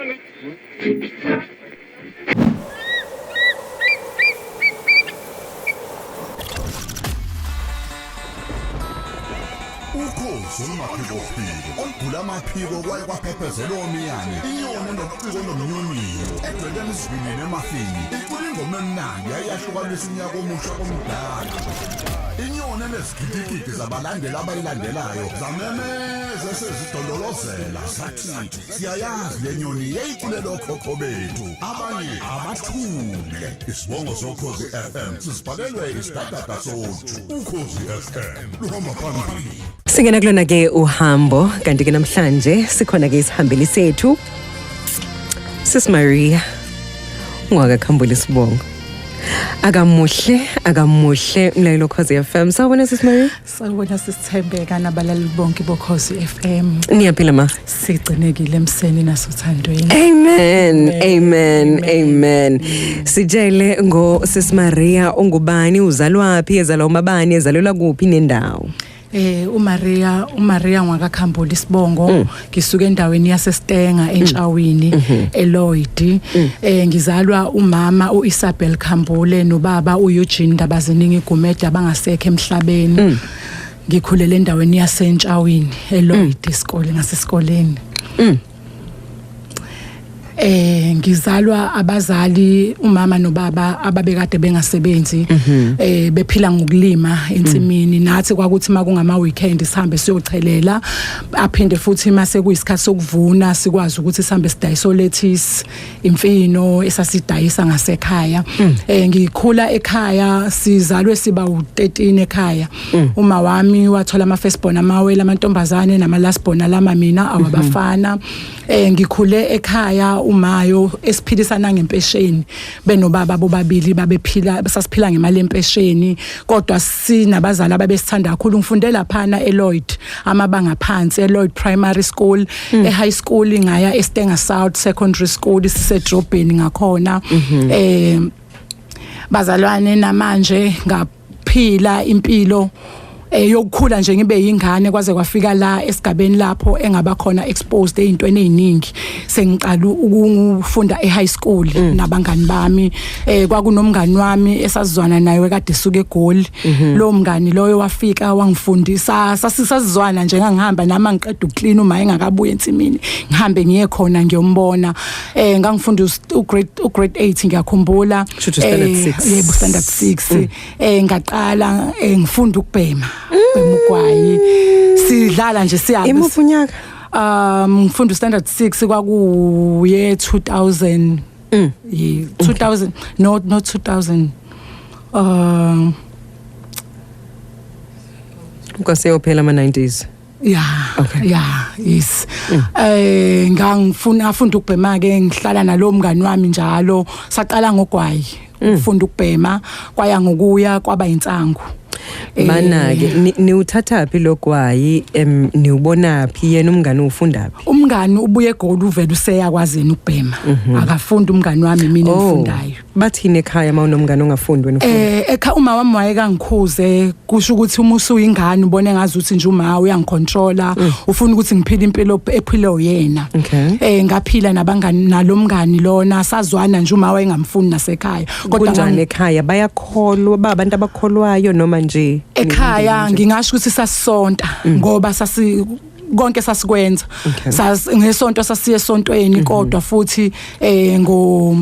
Ukhozi olumaphikophiko olugula amaphiko kwaye kwaphephezela omiyane, inyoni enobuciko nomnyonyiyo edwebela isivinini emafini, icula ingoma emnandi yayahlukanisa unyaka omusha komdala. Inyoni enezigidigidi zabalandeli abayilandelayo zamemeza esezidondolozela zathi siyayazi le nyoni yayiculela okhokho bethu, abanye abathule. Isibongo soKhozi FM sisibhalelwe isidadada soju. Ukhozi FM luhamba phambili. Singena kulona ke uhambo, kanti ke namhlanje sikhona ke isihambeli sethu, Sis Maria ungakakhambula isibongo. Akamuhle, akamuhle mlaleli Ukhozi FM. Sawubona, Sis Maria. Sawubona, sisithembeka, nabalali bonke boKhozi FM. Niyaphila, ma? Sigcinekile emseni nasothandweni. Amen. Amen. Amen. Sitshele ngo Sis Maria, ungubani, uzalwaphi, ezalwa umabani, ezalelwa kuphi nendawo? uMaria, uMaria ngwakaKhambula isibongo. Ngisuka endaweni yaseStenga eNtshawini, eLloyd. Ngizalwa umama uIsabel Khambule nobaba uEugene Ndabaziningi Gumede, abangasekho emhlabeni. Ngikhulele endaweni yaseNtshawini, eLloyd, isikole ngasesikoleni. Ngizalwa abazali, umama nobaba, ababekade bengasebenzi, bephila ngokulima ensimini. Nathi kwakuthi makungama weekend sihambe siyochelela, aphinde futhi mase kuyisikhathi sokuvuna sikwazi ukuthi sihambe sidayisa lettuce, imfino esasidayisa ngasekhaya. Ngikhula ekhaya, sizalwe siba u13 ekhaya. Uma wami wathola ama firstborn, amawele amantombazane, nama lastborn alama mina awabafana. Ngikhule ekhaya umayo esiphilisana ngempesheni, benobaba bobabili babephila, sasiphila ngemali empesheni, kodwa sinabazali ababesithanda kakhulu. Ngifunde laphana eLloyd amabanga phansi, eLloyd Primary School. E-high school ngaya eStanger South Secondary School, sisedrobheni ngakhona. Bazalwane, namanje ngaphila impilo yokukhula nje, ngibe yingane kwaze kwafika la esigabeni lapho engaba khona exposed ezintweni eziningi, sengiqala ukufunda e-high school nabangani bami. Kwakunomngani wami esazizwana naye kade esuka eGoli. Lo mngani loyo wafika wangifundisa, sasisazizwana nje, ngangihamba nami ngiqeda ukuclean, uma engakabuye ensimini, ngihambe ngiye khona ngiyombona. Ngangifunda u-grade 8, ngiyakhumbula. Kusho standard 6. Yebo, standard 6. Ngaqala ngifunda ukubhema, bhema ugwayi, sidlala nje siyabe. Imuphi unyaka? Ngifunda standard 6, kwakuye 2000. Yeah, 2000, no, not 2000. Kwaseyophela ama 90s. Yeah. Okay. Yeah, yes. Ngangifuna ngafunda ukubhema ke, ngihlala nalo mngani wami njalo. Saqala ngogwayi ukufunda ukubhema, kwaya ngokuya kwaba insangu. Mana ke, niwuthathaphi logwayi, niwubonaphi, yena umngane ufundaphi? Umngani ubuye eGoli, uvela useyakwazini ukubhema. Akafunda umngani wami, mina engifundayo. Bathini ekhaya uma unomngane ongafundi, wena ufunda? Ekha uma wami wayekangikhuze, kusho ukuthi uma usuyingane ubone ngazuthi nje uma uyangicontrola, ufuna ukuthi ngiphile impilo ephilo yena. Ngaphila nabangani nalomngani lona, sazwana nje, uma wayengamfuni nasekhaya. Kodwa kunjani ekhaya, bayakholwa, ba abantu abakholwayo noma nje? Ekhaya ngingasho ukuthi sasisonta, ngoba sasi konke sasikwenza. Sas ngesonto sasiye esontweni, kodwa futhi ngo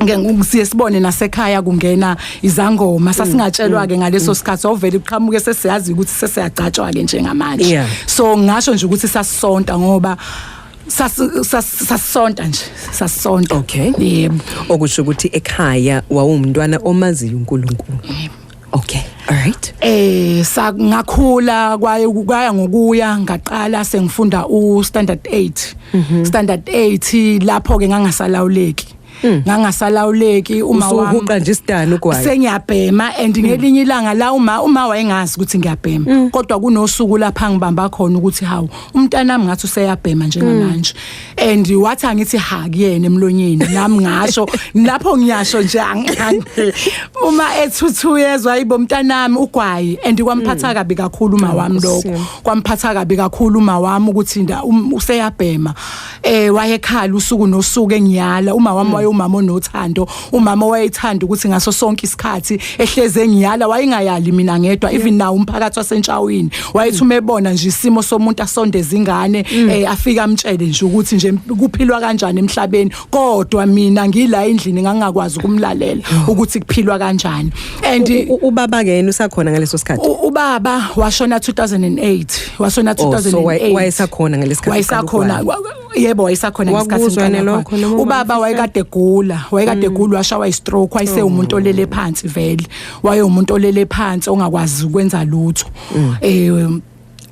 ngeke sibone nasekhaya kungena izangoma, sasingatshelwa ke ngaleso sikhathi, ovela iqhamuke sesiyazi ukuthi sesiyagcatshwa ke njengamanje. So ngisho nje ukuthi sasisonta, ngoba sasisonta nje, sasisonta. Yebo. Okusho ukuthi ekhaya wawumntwana omaziyo uNkulunkulu. Okay, all right. Ngakhula, kwaye kwaya ngokuya ngaqala sengifunda u standard 8. Standard 8 lapho ke ngangasalawuleki. Ngangasalawuleki uma wami. Usuhuqa nje isidani ugwayi. Sengiyabhema and ngelinye ilanga la uma wayengazi ukuthi ngiyabhema, kodwa kunosuku lapha ngibamba khona ukuthi hawu, umntanami ngathi useyabhema njengamanje, and wathi angithi ha kuyena emlonyeni nami ngasho lapho, ngiyasho nje uma ethuthu yezwa, ayibo, mntanami ugwayi, and kwamphatha kabi kakhulu uma wami Nkosi lokho. yami. Kwamphatha kabi kakhulu uma wami ukuthi useyabhema. Wayekhala usuku nosuku engiyala. Uma wami wayumama onothando, umama wayethanda ukuthi ngaso sonke isikhathi ehleze engiyala. Wayengayali mina ngedwa, even nawo umphakathi wasentshawini wayethi uma ebona nje isimo somuntu asondeza ingane, afika amtshele nje ukuthi nje kuphilwa kanjani emhlabeni, kodwa mina ngila endlini ngangakwazi ukumlalela ukuthi kuphilwa kanjani and Ubaba ke yena usakhona ngaleso sikhathi? Ubaba washona 2008, washona Oh, so 2008. Wayesakhona ngalesikhathi Wayesakhona. uqala? Yebo, wayesakhona ngesikhathi Wakuzwa ngiqala nelokho khona. noma Ubaba wamfihla? wayekade egula, washawa i-stroke, wayesewumuntu olele phansi vele, wayewumuntu olele phansi ongakwazi ukwenza lutho.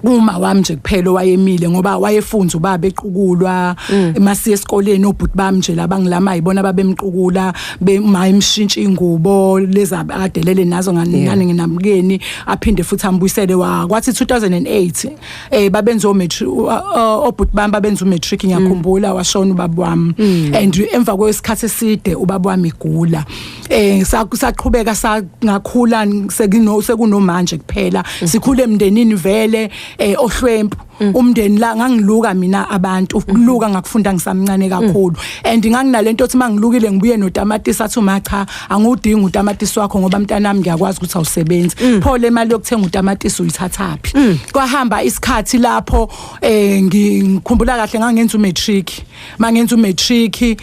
Uma wami nje kuphela wayemile ngoba wayefunza ubaba equkulwa masiye esikoleni, obhuti bami nje laba ngilama yibona babemqukula, mayimshintsha ingubo leza adelele nazo ngani nginamkeni, aphinde futhi ambuyisele. Wa kwathi 2008 babenza o matric, obhuti bami babenza u matric, ngiyakhumbula washona ubaba wami, and emva kwesikhathi eside ubaba wami igula, saqhubeka ngakhula sekunomanje kuphela sikhule emndenini vele ohlwempu, umndeni la ngangiluka mina abantu, ukuluka ngakufunda ngisamncane kakhulu, and nganginalento othi mangilukile ngibuye notamatisi, athi uma, "Cha, angudingi utamatisi wakho ngoba mntanami ngiyakwazi ukuthi awusebenzi, pho le mali yokuthenga utamatisi uyithathaphi?" Kwahamba isikhathi lapho ngikhumbula kahle ngangenza umatric, mangenza umatric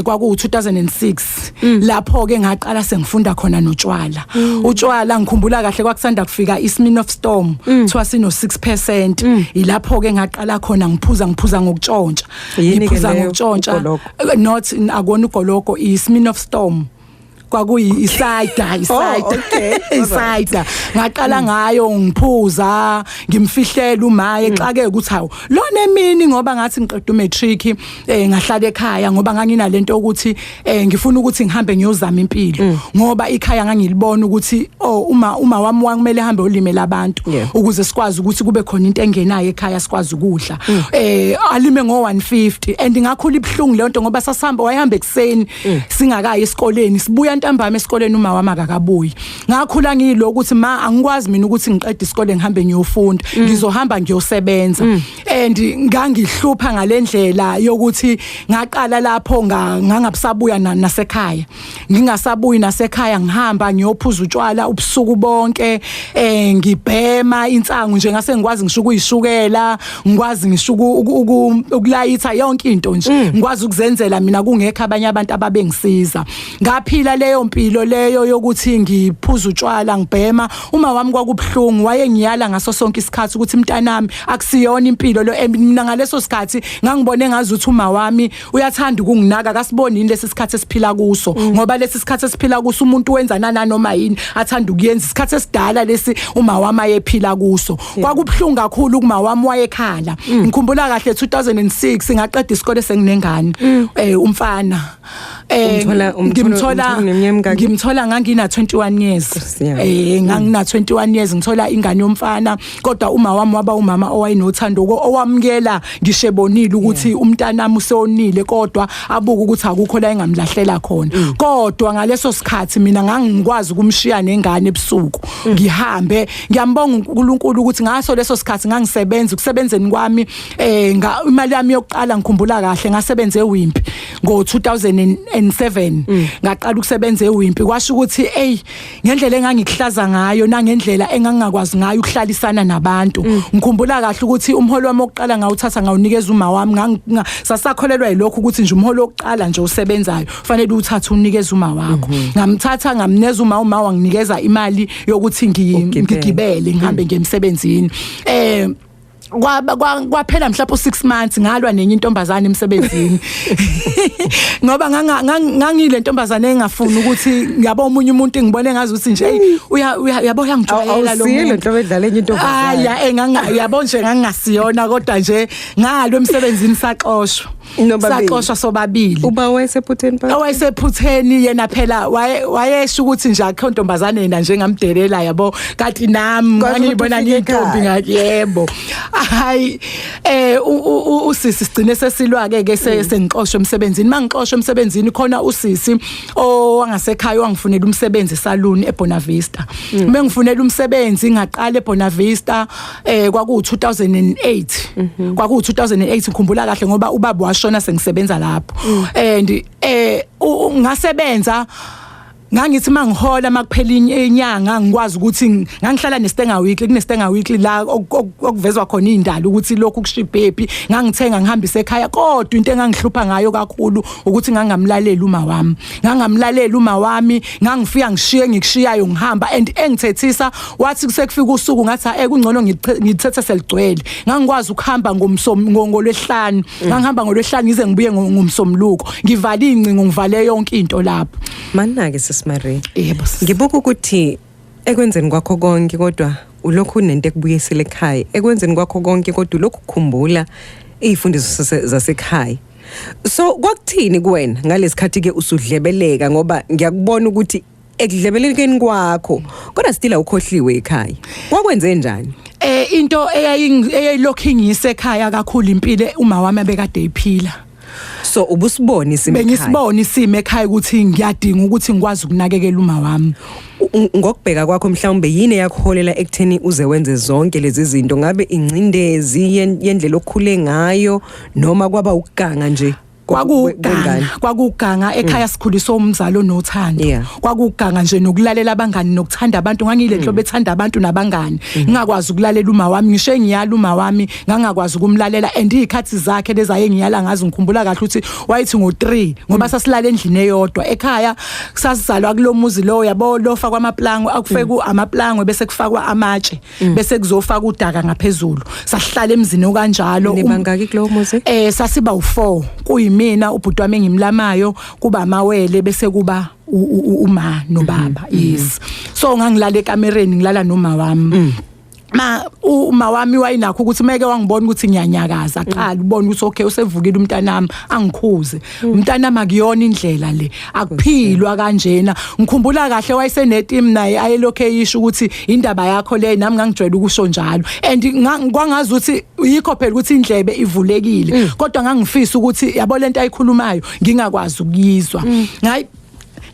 kwaku 2006, lapho ke ngaqala sengifunda khona notshwala. Utshwala ngikhumbula kahle kwakusanda kufika iSmirnoff Storm, kuthiwa sino 6%. Ilapho ke ngaqala khona ngiphuza, ngiphuza ngokutshontsha. Yini ke Ngiphuza leyo? ngokutshontsha. Ugologo? Not akona ugologo, iSmirnoff Storm, kwakuyi i-cider, i-cider. Okay. I-cider ngaqala ngayo ngiphuza, ngimfihlela umaye exake ukuthi hawu lona emini, ngoba ngathi ngiqeda umatric ngahlala ekhaya ngoba nganginalento ukuthi ngifuna ukuthi ngihambe ngiyozama impilo, ngoba ikhaya ngangilibona ukuthi oh, uma wami wakumele hambe olime labantu ukuze sikwazi ukuthi kube khona into engenayo ekhaya, sikwazi ukudla, alime ngo 150, and ngakhula ibhlungu leyo nto ngoba sasihamba, wayehamba ekseni singakayi esikoleni, sibuya ntambama esikoleni uma wami akakabuyi. Ngakhula ngiyilo ukuthi ma angikwazi mina ukuthi ngiqede isikole ngihambe ngiyofunda, ngizohamba ngiyosebenza, and ngangihlupha ngalendlela yokuthi ngaqala lapho ngangabusabuya nasekhaya, ngingasabuyi nasekhaya, ngihamba ngiyophuza utshwala ubusuku bonke, ngibhema insangu nje, ngase ngikwazi ngisho ukuyishukela, ngikwazi ngisho ukulayitha yonke into nje, ngikwazi ukuzenzela mina kungekho abanye abantu ababengisiza. Ngaphila leyo mpilo leyo yokuthi ngiphuza utshwala, ngibhema. Uma wami kwakubhlungu, wayengiyala ngaso sonke isikhathi ukuthi mntanami akusiyona impilo lo. Mina ngaleso sikhathi ngangibone ngazi ukuthi uma wami uyathanda ukunginaka, kasiboni yini lesi sikhathi esiphila kuso, ngoba lesi sikhathi esiphila kuso umuntu wenza nanoma yini athanda ukuyenza. Isikhathi esidala lesi uma wami ayephila kuso kwakubhlungu kakhulu kuma wami, wayekhala. Ngikhumbula kahle 2006 ngaqeda isikole senginengane, umfana. Umthola Ngimthola uneminyaka emingaki? Ngimthola ngangina 21 years. Nkosi yami. Ngangina 21 years ngithola ingane yomfana, kodwa uma wami waba umama owayenothando, owamukela ngisho ebonile ukuthi umntanami useyonile, kodwa abuka ukuthi akukho la engamlahlela khona. Kodwa ngaleso sikhathi mina ngangikwazi ukumshiya nengane ebusuku ngihambe. Ngiyambonga uNkulunkulu ukuthi ngaso leso sikhathi ngangisebenza. Ukusebenzeni kwami imali yami yokuqala, ngikhumbula kahle ngasebenza eWimpy ngo 2007, ngaqala ukusebenza eWimpy. Kwasho ukuthi ey, ngendlela engangikuhlaza ngayo nangendlela engangingakwazi ngayo ukuhlalisana nabantu, ngikhumbula kahle ukuthi umholo wami wokuqala ngawuthatha ngawunikeza uma wami. Sasakholelwa yilokho ukuthi nje umholo wokuqala nje usebenzayo fanele uthathe unikeze uma wakho. Ngamthatha ngamneza uma wanginikeza imali yokuthi Ugibele. ngigibele ngihambe ngiye emsebenzini. Kwaphela mhlawumbe u6 months ngalwa nenye intombazane emsebenzini, ngoba ngangile ntombazane engafuni ukuthi ngiyabo omunye umuntu, ngibone ngazi ukuthi nje hey, uyabo uyangijwayela lo Awusiyile muntu. nhlobo edlala enye intombazane. Aya, yabo nje ngangingasiyona, kodwa nje ngalwa emsebenzini saxoshwa. Nobabili. Saxoshwa sobabili. Uba wayesephutheni pa? Owayesephutheni yena phela wayesho ukuthi nje akho ntombazane yena njengamdelela, yabo, kanti nami Kwazi ukuthi ngangiyibona ufike ngiyintombi. ekhaya. Ngathi yebo, hayi, usisi sigcine sesilwa ke ke sengixoshwe emsebenzini. Mangixoshwe emsebenzini, khona usisi owangasekhaya wangifunela umsebenzi esaluni eBonavista. Mengifunela umsebenzi, ngaqala eBonavista, kwaku 2008, kwaku 2008, ngikhumbula kahle ngoba ubaba washona sengisebenza lapho. And ngasebenza, ngangithi mangihola makuphela inyanga ngikwazi ukuthi ngangihlala neStanger Weekly, kuneStanger Weekly la okuvezwa khona indalo ukuthi lokhu kushibhephi, ngangithenga ngihambise ekhaya. Kodwa into engangihlupha ngayo kakhulu ukuthi ngangamlalela uma wami, ngangamlalela uma wami, ngangifika ngishiye ngikushiyayo ngihamba and engithethisa. Wathi kusekufika usuku ngathi kungcono ngithethe seligcwele. Ngangikwazi ukuhamba ngolwesihlanu, ngangihamba ngolwesihlanu ngize ngibuye ngomsombuluko, ngivala incingo, ngivale yonke into lapho. Mana-ke, Sis Marie. Yebo, sis. Ngibuka ukuthi ekwenzeni kwakho konke kodwa ulokhu unento ekubuyisela ekhaya. Ekwenzeni kwakho konke kodwa ulokhu ukhumbula iy'fundiso zasekhaya. So kwakuthini kuwena ngalesikhathi ke usudlebeleka, ngoba ngiyakubona ukuthi ekudlebelekeni kwakho kodwa still awukhohliwe ekhaya? Kwakwenze njani? Into eyayilokhu ingise ekhaya kakhulu, impilo uma wami abekade ephila. So ubusibona isimo ekhaya? Bengisibona isimo ekhaya ukuthi ngiyadinga ukuthi ngikwazi ukunakekela uma wami. Ngokubheka kwakho, mhlawumbe yini eyakuholela ekutheni uze wenze zonke lezi zinto? Ngabe ingcindezi yendlela okhule ngayo noma kwaba ukuganga nje Kwakuganga. Kwengane? Kwakuganga ekhaya, sikhuliswa umzali onothando. Kwakuganga nje nokulalela abangani nokuthanda abantu. Ngangile nhlobo ethanda abantu nabangani, ngingakwazi ukulalela uma wami. Ngisho engiyala uma wami, ngangakwazi ukumlalela. And izikhathi zakhe lezi ayengiyala ngazo, ngikhumbula kahle ukuthi wayethi ngo3, ngoba sasilala endlini eyodwa ekhaya, sasizalwa kulomuzi lo, yabo, lofa kwamaplango, akufeke amaplangwe bese kufakwa amatshe bese kuzofaka udaka ngaphezulu. Sahlala emzini okanjalo. Nibangaki kulowo muzi? Sasiba u4, kuyimina, ubhuti wami engimlamayo, kuba amawele, bese kuba uma nobaba. Yes, so ngangilala ekamereni, ngilala noma wami. Ma uma wami wayinakho ukuthi meke wangibona ukuthi ngiyanyakaza, aqala ubona ukuthi okay, usevukile umntanami, angikhuze, "Umntanami, akuyona indlela le, akuphilwa kanjena." Ngikhumbula kahle wayeseneteam naye ayelokhu eyisho ukuthi indaba yakho le, nami ngangijwayele ukusho njalo and kwangazi ukuthi yikho phela ukuthi indlebe ivulekile, kodwa ngangifisa ukuthi yabo lento ayikhulumayo ngingakwazi ukuyizwa.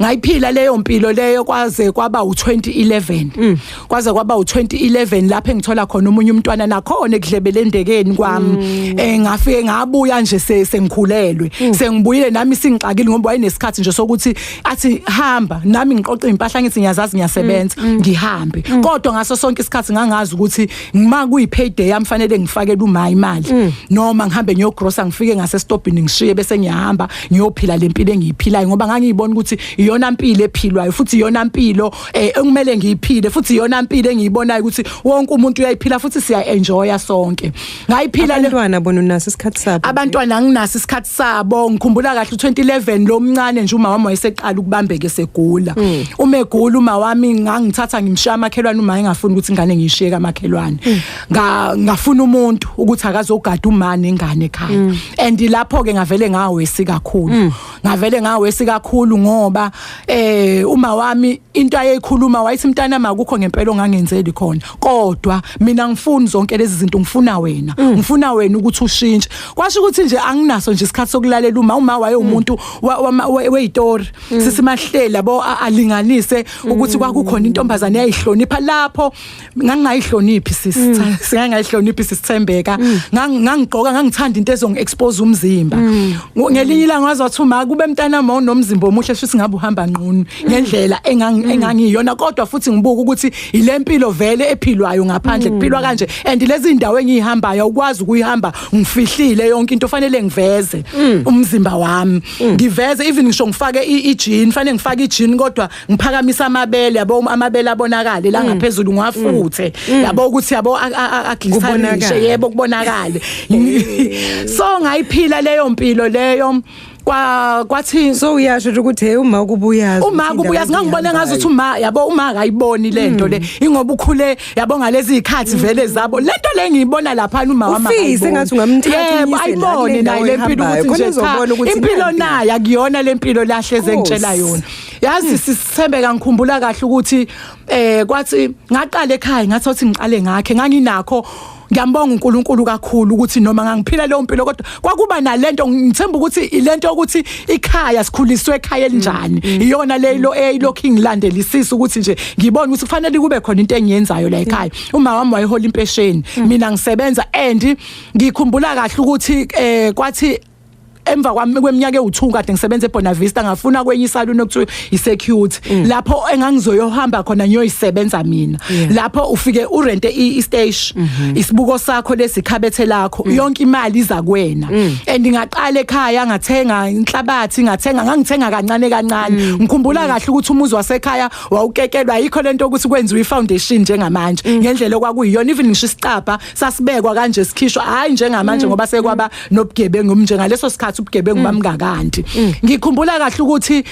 Ngayiphila leyo mpilo leyo kwaze kwaba u2011, kwaze kwaba u2011 lapho engithola khona omunye umntwana nakhona ekudlebelendekeni kwami. Ngafike ngabuya nje sengikhulelwe, sengibuyile nami singixakile, ngoba wayenesikhathi nje sokuthi athi hamba, nami ngiqoqa impahla, ngithi ngiyazazi ngiyasebenza, ngihambe. Kodwa ngaso sonke isikhathi ngangazi ukuthi ngima kuyi payday yami fanele ngifakele uma imali noma ngihambe ngiyogrosa, ngifike ngasestopini ngishiye, bese ngiyahamba ngiyophila lempilo engiyiphilayo, ngoba ngangiyibona ukuthi iyona mpilo ephilwayo futhi iyona mpilo ekumele ngiyiphile futhi iyona mpilo engiyibonayo ukuthi wonke umuntu uyayiphila futhi siya enjoya sonke. Ngayiphila le. Abantwana bona unaso isikhathi sabo? Abantwana nginaso isikhathi sabo. Ngikhumbula kahle u2011 lo mncane nje, uma wami wayeseqala ukubambeka esegula. Uma egula uma wami, ngangithatha ngimshiya amakhelwane, uma engafuni ukuthi ingane ngiyishiye kamakhelwane. Ngafuna umuntu ukuthi akazogada uma nengane ekhaya. And lapho ke ngavele ngawesi kakhulu, ngavele ngawesi kakhulu, ngoba uma wami into ayeyikhuluma wayithi, "Mntana, makukho ngempela ongangenzeli khona, kodwa mina ngifuni zonke lezi zinto, ngifuna wena, ngifuna wena ukuthi ushintshe." Kwasho ukuthi nje anginaso nje isikhathi sokulalela uma wayewumuntu weyitori, sisimahleli, yabo, alinganise ukuthi kwakukhona intombazane yayihlonipha lapho, ngangingayihloniphi singangayihloniphi sisithembeka. Ngangigqoka, ngangithanda into ezongi expose umzimba. Ngelinye ilanga wazi wathi uma kube, "Mntana, ma unomzimba omuhle, shuthi ngabe uhamba nqunu," ngendlela engangiyona. Kodwa futhi ngibuka ukuthi ile mpilo vele ephilwayo ngaphandle, kuphilwa kanje, and lezi indawo engiyihambayo awukwazi ukuyihamba ngifihlile yonke into, fanele ngiveze umzimba wami, ngiveze even ngisho ngifake i-jean, fanele ngifake i-jean kodwa ngiphakamisa amabele, yabo, amabele abonakale la ngaphezulu, ngiwafuthe, yabo, ukuthi yabo aglisarishe. Kubonakale. Yebo, kubonakale. So ngayiphila leyo mpilo leyo. Kwa kwathi So uyasho nje ukuthi hey, uma kubuyazi. Uma kubuya singangibona ngazi ukuthi uma, yabo, uma akayiboni lento le, ingoba ukhule, yabo, ngalezi izikhathi vele zabo lento le ngiyibona lapha uma wami. Ufise engathi ungamthatha yebo umyise la ayibone kule naye ndawo le mpilo ehambayo, ukuthi khona nje cha, uzobona ukuthi impilo nayi impilo. naye akuyona le mpilo lahleze ngitshela yona. Yazi sisithembeka, ngikhumbula kahle ukuthi kwathi ngaqala ekhaya, ngathi uthi ngiqale ngakhe, nganginakho, ngiyambonga uNkulunkulu kakhulu ukuthi noma ngangiphila leyo mpilo, kodwa kwakuba nalento, ngithemba ukuthi ilento ukuthi ikhaya sikhuliswe ekhaya elinjani, iyona lelo eyilokhu ingilandelisisa ukuthi nje ngibona ukuthi kufanele kube khona into engiyenzayo la ekhaya. Uma wami wayehola impesheni, mina ngisebenza, and ngikhumbula kahle ukuthi kwathi emva kwami kweminyaka ewu2 kade ngisebenza eBonavista, ngafuna kwenye isalon okuthiwa isecurity, lapho engangizoyohamba khona ngiyoyisebenza mina. Lapho ufike urente i-stage, isibuko sakho lesikhabethe lakho, yonke imali iza kuwena. And ngaqala ekhaya ngathenga inhlabathi, ngathenga, ngangithenga kancane kancane. Ngikhumbula kahle ukuthi umuzi wasekhaya wawukekelwa, ayikho lento ukuthi kwenziwe ifoundation njengamanje ngendlela okwakuyiyona. Even ngisho isicabha sasibekwa kanje sikhishwa, hayi njengamanje ngoba sekwaba nobugebengu. Njengaleso sikhathi ubugebengu bamngakanti. Ngikhumbula kahle ukuthi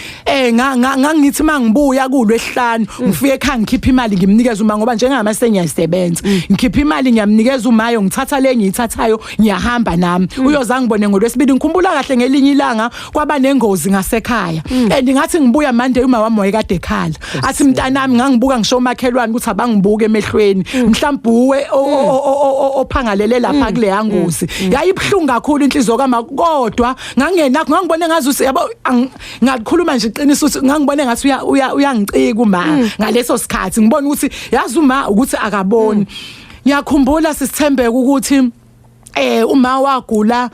ngangithi mangibuya kulwesihlanu, ngifike ekhaya, ngikhipha imali, ngimnikeza uma, ngoba njengama sengiyasebenza, ngikhipha imali ngiyamnikeza umayo, ngithatha le ngiyithathayo, ngiyahamba nami, uyoza ngibone ngolwesibili. Ngikhumbula kahle ngelinye ilanga kwaba nengozi ngasekhaya, and ngathi ngibuya Monday, uma wami wayekade ekhala, athi, "Mntanami, ngangibuka ngisho omakhelwane ukuthi abangibuke emehlweni, mhlawumbe uwe ophangalele lapha kule yangozi." Yayibuhlungu kakhulu inhliziyo kama, kodwa ngangenakho, ngangibone ngazi ukuthi, yabo, ngakhuluma nje iqiniso ukuthi ngangibone ngathi uyangicika uma ngaleso sikhathi, ngibona ukuthi yazi uma ukuthi akaboni. Ngiyakhumbula, sisithembeka, ukuthi uma wagula,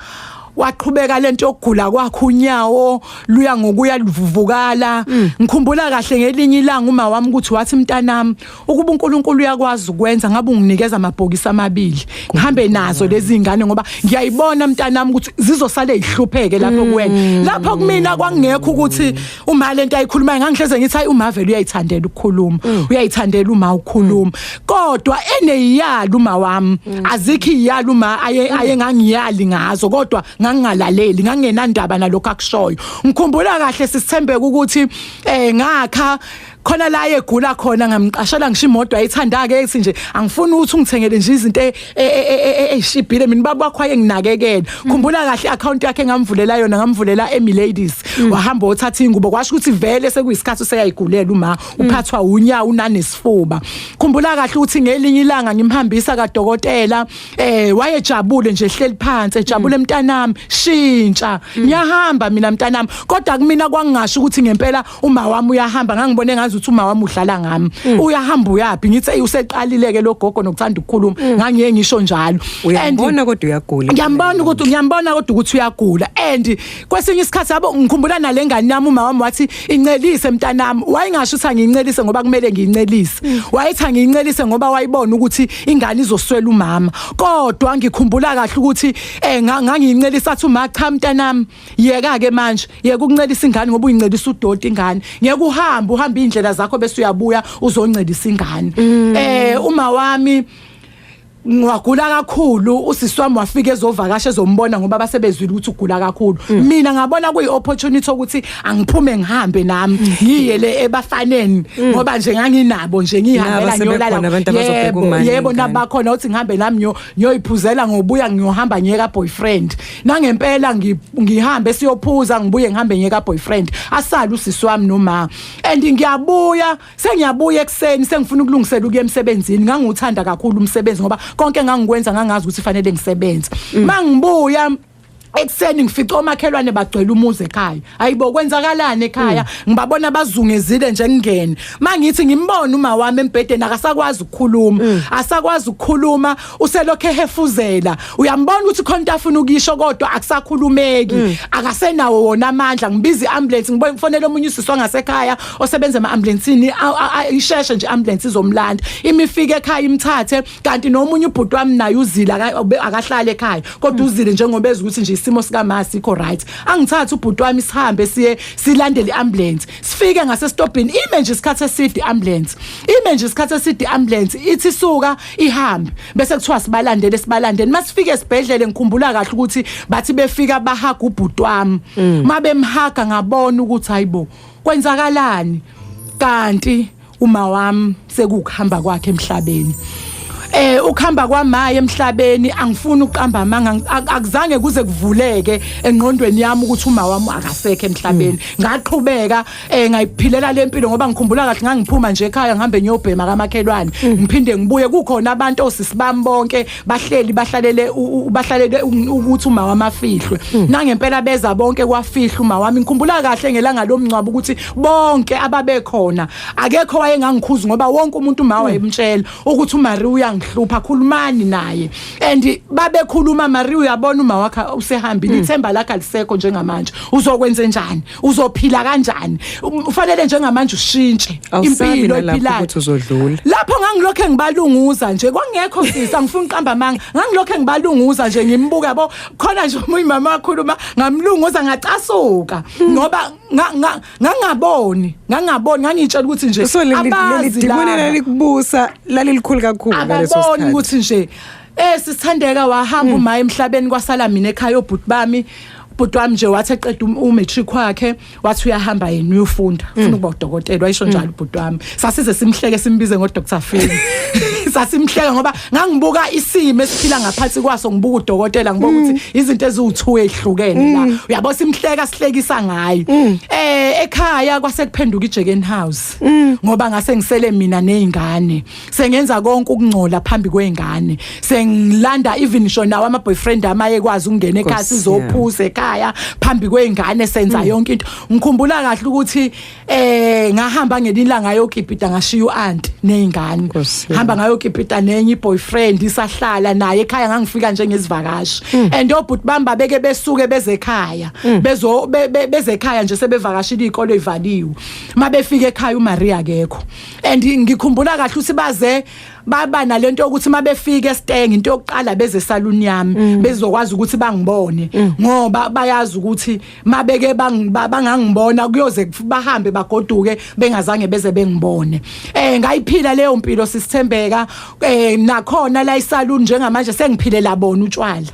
waqhubeka lento yokugula kwakhe, unyawo luya ngokuya luvuvukala. Ngikhumbula kahle ngelinye ilanga uma wami ukuthi wathi, "Mntanami, ukuba uNkulunkulu uyakwazi ukwenza, ngabe unginikeza amabhokisi amabili ngihambe nazo lezi ingane, ngoba ngiyayibona mntanami ukuthi zizosale ihlupheke lapho kuwena." Lapho kumina kwangekho ukuthi uma lento ayikhulumayo, ngangihleze ngithi hayi, uma vele uyayithandela ukukhuluma, uyayithandela uma ukukhuluma, kodwa eneyiyalo uma wami, azikho iyalo uma aye ayengangiyali ngazo, kodwa ngangingalaleli, ngangingenandaba nalokho akushoyo. Ngikhumbula kahle, sisithembeka, ukuthi ngakha khona la egula khona, ngamqashela ngisho imoto ayithanda ke, ethi nje angifuni ukuthi ungithengele nje izinto ezishibhile, mina baba wakho ayenginakekela. Khumbula kahle account yakhe ngamvulela yona, ngamvulela eMiladies, wahamba othatha ingubo, kwasho ukuthi vele sekuyisikhathi useyayigulela uma uphathwa unyawo, unanesifuba. Khumbula kahle ukuthi ngelinye ilanga ngimhambisa kadokotela, wayejabule nje, ehleli phansi ejabule, "Mntanami, shintsha, ngiyahamba mina mntanami." Kodwa kumina kwangingasho ukuthi ngempela uma wami uyahamba, ngangibone ngazi ukuthi uma wami udlala ngami, uyahamba uyapi? Ngithi hey, useqalile ke lo gogo nokuthanda ukukhuluma, ngangiye ngisho njalo. Uyambona kodwa uyagula. Ngiyambona ukuthi, ngiyambona kodwa ukuthi uyagula. And kwesinye isikhathi, yabo, ngikhumbula nalengane yami, uma wami wathi, "Incelise mntanami." Wayingasho ukuthi angiyincelise ngoba kumele ngiyincelise, wayethi angiyincelise ngoba wayibona ukuthi ingane izoswela umama. Kodwa ngikhumbula kahle ukuthi ngangiyincelisa, athi uma, "Cha mntanami, yeka ke manje, yeka ukuncelisa ingane ngoba uyincelisa udoti ingane, ngeke uhambe, uhambe indlela zakho bese uyabuya uzoncelisa ingane." Uma wami ngwagula kakhulu, usisi wami wafika ezovakasha, ezombona ngoba basebezwile ukuthi ugula kakhulu. Mina ngabona kuyi opportunity ukuthi angiphume ngihambe nami ngiye le ebafaneni, ngoba nje nganginabo nje ngihambela Nabo ngiyolala. sebekhona abantu abazobheka Yebo, umama yebo. nengane. Nabakhona uthi ngihambe nami ngiyoyiphuzela, ngobuya ngiyohamba ngiye ka boyfriend. Nangempela ngihambe siyophuza, ngibuye ngihambe ngiye ka boyfriend, asale usisi wami noma. And ngiyabuya, sengiyabuya ekseni, sengifuna ukulungisela ukuya emsebenzini. Ngangiwuthanda kakhulu umsebenzi ngoba konke engangikwenza ngangazi ukuthi fanele ngisebenze. Mangibuya ekseni ngifica omakhelwane bagcwele umuzi ekhaya. Ayibo, kwenzakalani ekhaya? Ngibabona bazungezile nje. Ngingene, mangithi ngimbona uma wami embhedeni, akasakwazi ukukhuluma, asakwazi ukukhuluma, uselokhe ehefuzela, uyambona ukuthi khona into afuna ukuyisho kodwa akusakhulumeki, akasenawo wona amandla. Ngibiza iambulance, ngibona ngifonela omunye usisi wangasekhaya osebenza ema-ambulansini, isheshe nje ambulance izomlanda, imifike ekhaya imthathe. Kanti nomunye ubhuti wami naye uzile, akahlala ekhaya kodwa uzile njengoba ezwa ukuthi nje isimo isimo sika ma sikho right. Angithathe ubhuti wami sihambe siye silandele iambulance, sifike ngasestopini, ime nje isikhathi eside iambulance, ime nje isikhathi eside iambulance, ithi suka ihambe, bese kuthiwa sibalandele, sibalandele. Masifike esibhedlele, ngikhumbula kahle ukuthi bathi befika bahaga ubhuti wami. Mabemhaga ngabona ukuthi hayibo, kwenzakalani? Kanti uma wami sekukuhamba kwakhe emhlabeni. Ukuhamba kwamaye emhlabeni, angifuni ukuqamba amanga, akuzange kuze kuvuleke engqondweni yami ukuthi uma wami akasekho emhlabeni. Ngaqhubeka ngayiphilela lempilo, ngoba ngikhumbula kahle ngangiphuma nje ekhaya ngihambe ngiyobhema kamakhelwane, ngiphinde ngibuye, kukhona abantu osisi bami bonke bahleli bahlalele bahlalele ukuthi uma wami afihlwe. Nangempela beza bonke, kwafihlwa uma wami. Ngikhumbula kahle ngelanga lomncwabo ukuthi bonke ababekhona akekho wayengangikhuza, ngoba wonke umuntu uma wayemtshela ukuthi uMarie uyangihlupha, khulumani naye. And babekhuluma, "Marie, uyabona uma wakhe usehambile, ithemba lakhe alisekho njengamanje, uzokwenza njani? Uzophila kanjani? Ufanele njengamanje ushintshe Awusabi impilo nalapho ephilayo." ukuthi uzodlula. Lapho ngangilokhe ngibalunguza nje, kwangekho sisa, ngifuna uqamba amanga, ngangilokhe ngibalunguza nje, ngimbuka yabo. Khona nje omunye mama wakhuluma, ngamlunguza, ngacasuka, ngoba ngangaboni, ngangitshela ukuthi nje So leli abazi dimoni laba. lalikubusa lalilikhulu kakhulu ngaleso Ababoni sikhathi. ukuthi nje sithandeka wahamba uma emhlabeni, kwasala mina ekhaya, obhuti bami. Ubhuti wami nje wathi eqeda umatric wakhe, wathi uyahamba yena uyofunda, ufuna ukuba udokotela, wayisho njalo ubhuti wami. Sasize simhleke, simbize ngo Dr Phil. Sasimhleka ngoba ngangibuka isimo esiphila ngaphansi kwaso, ngibuka udokotela, ngibuka ukuthi izinto eziwu2 ezihlukene la, uyabo. Simhleka, sihlekisa ngayo. Ekhaya kwase kuphenduka iJeken House, ngoba ngase ngisele mina nezingane, sengenza konke ukungcola phambi kwezingane, sengilanda even ngisho nawo ama boyfriend amaye kwazi ukungena ekhaya, Nkosi sizophuza ekhaya phambi kwezingane, senza yonke into. Ngikhumbula kahle ukuthi ngahamba ngelinye ilanga ngayokipita, ngashiya uauntie nezingane. Nkosi yami. Hamba ngayokipita nenye iboyfriend, isahlala naye ekhaya, ngangifika njengezivakashi. And obhuti bami babeke besuke beze ekhaya, bezo beze ekhaya nje sebevakashile, izikole ivaliwe. Mabefika ekhaya uMaria akekho. And ngikhumbula kahle ukuthi baze baba nalento yokuthi mabefika esteng, into yokuqala beze salon yami, bezokwazi ukuthi bangibone, ngoba bayazi ukuthi mabeke bangangibona kuyoze bahambe bagoduke bengazange beze bengibone. Ngayiphila leyo mpilo, sisithembeka. Nakhona la isalon njengamanje sengiphilela bona utshwala,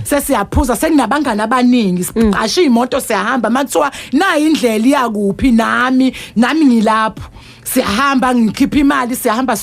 sesiyaphuza, sekunabangani abaningi, siqasha imoto, siyahamba, makuthiwa nayi indlela iyakuphi, nami ngilapho, siyahamba, ngikhipha imali, siyahamba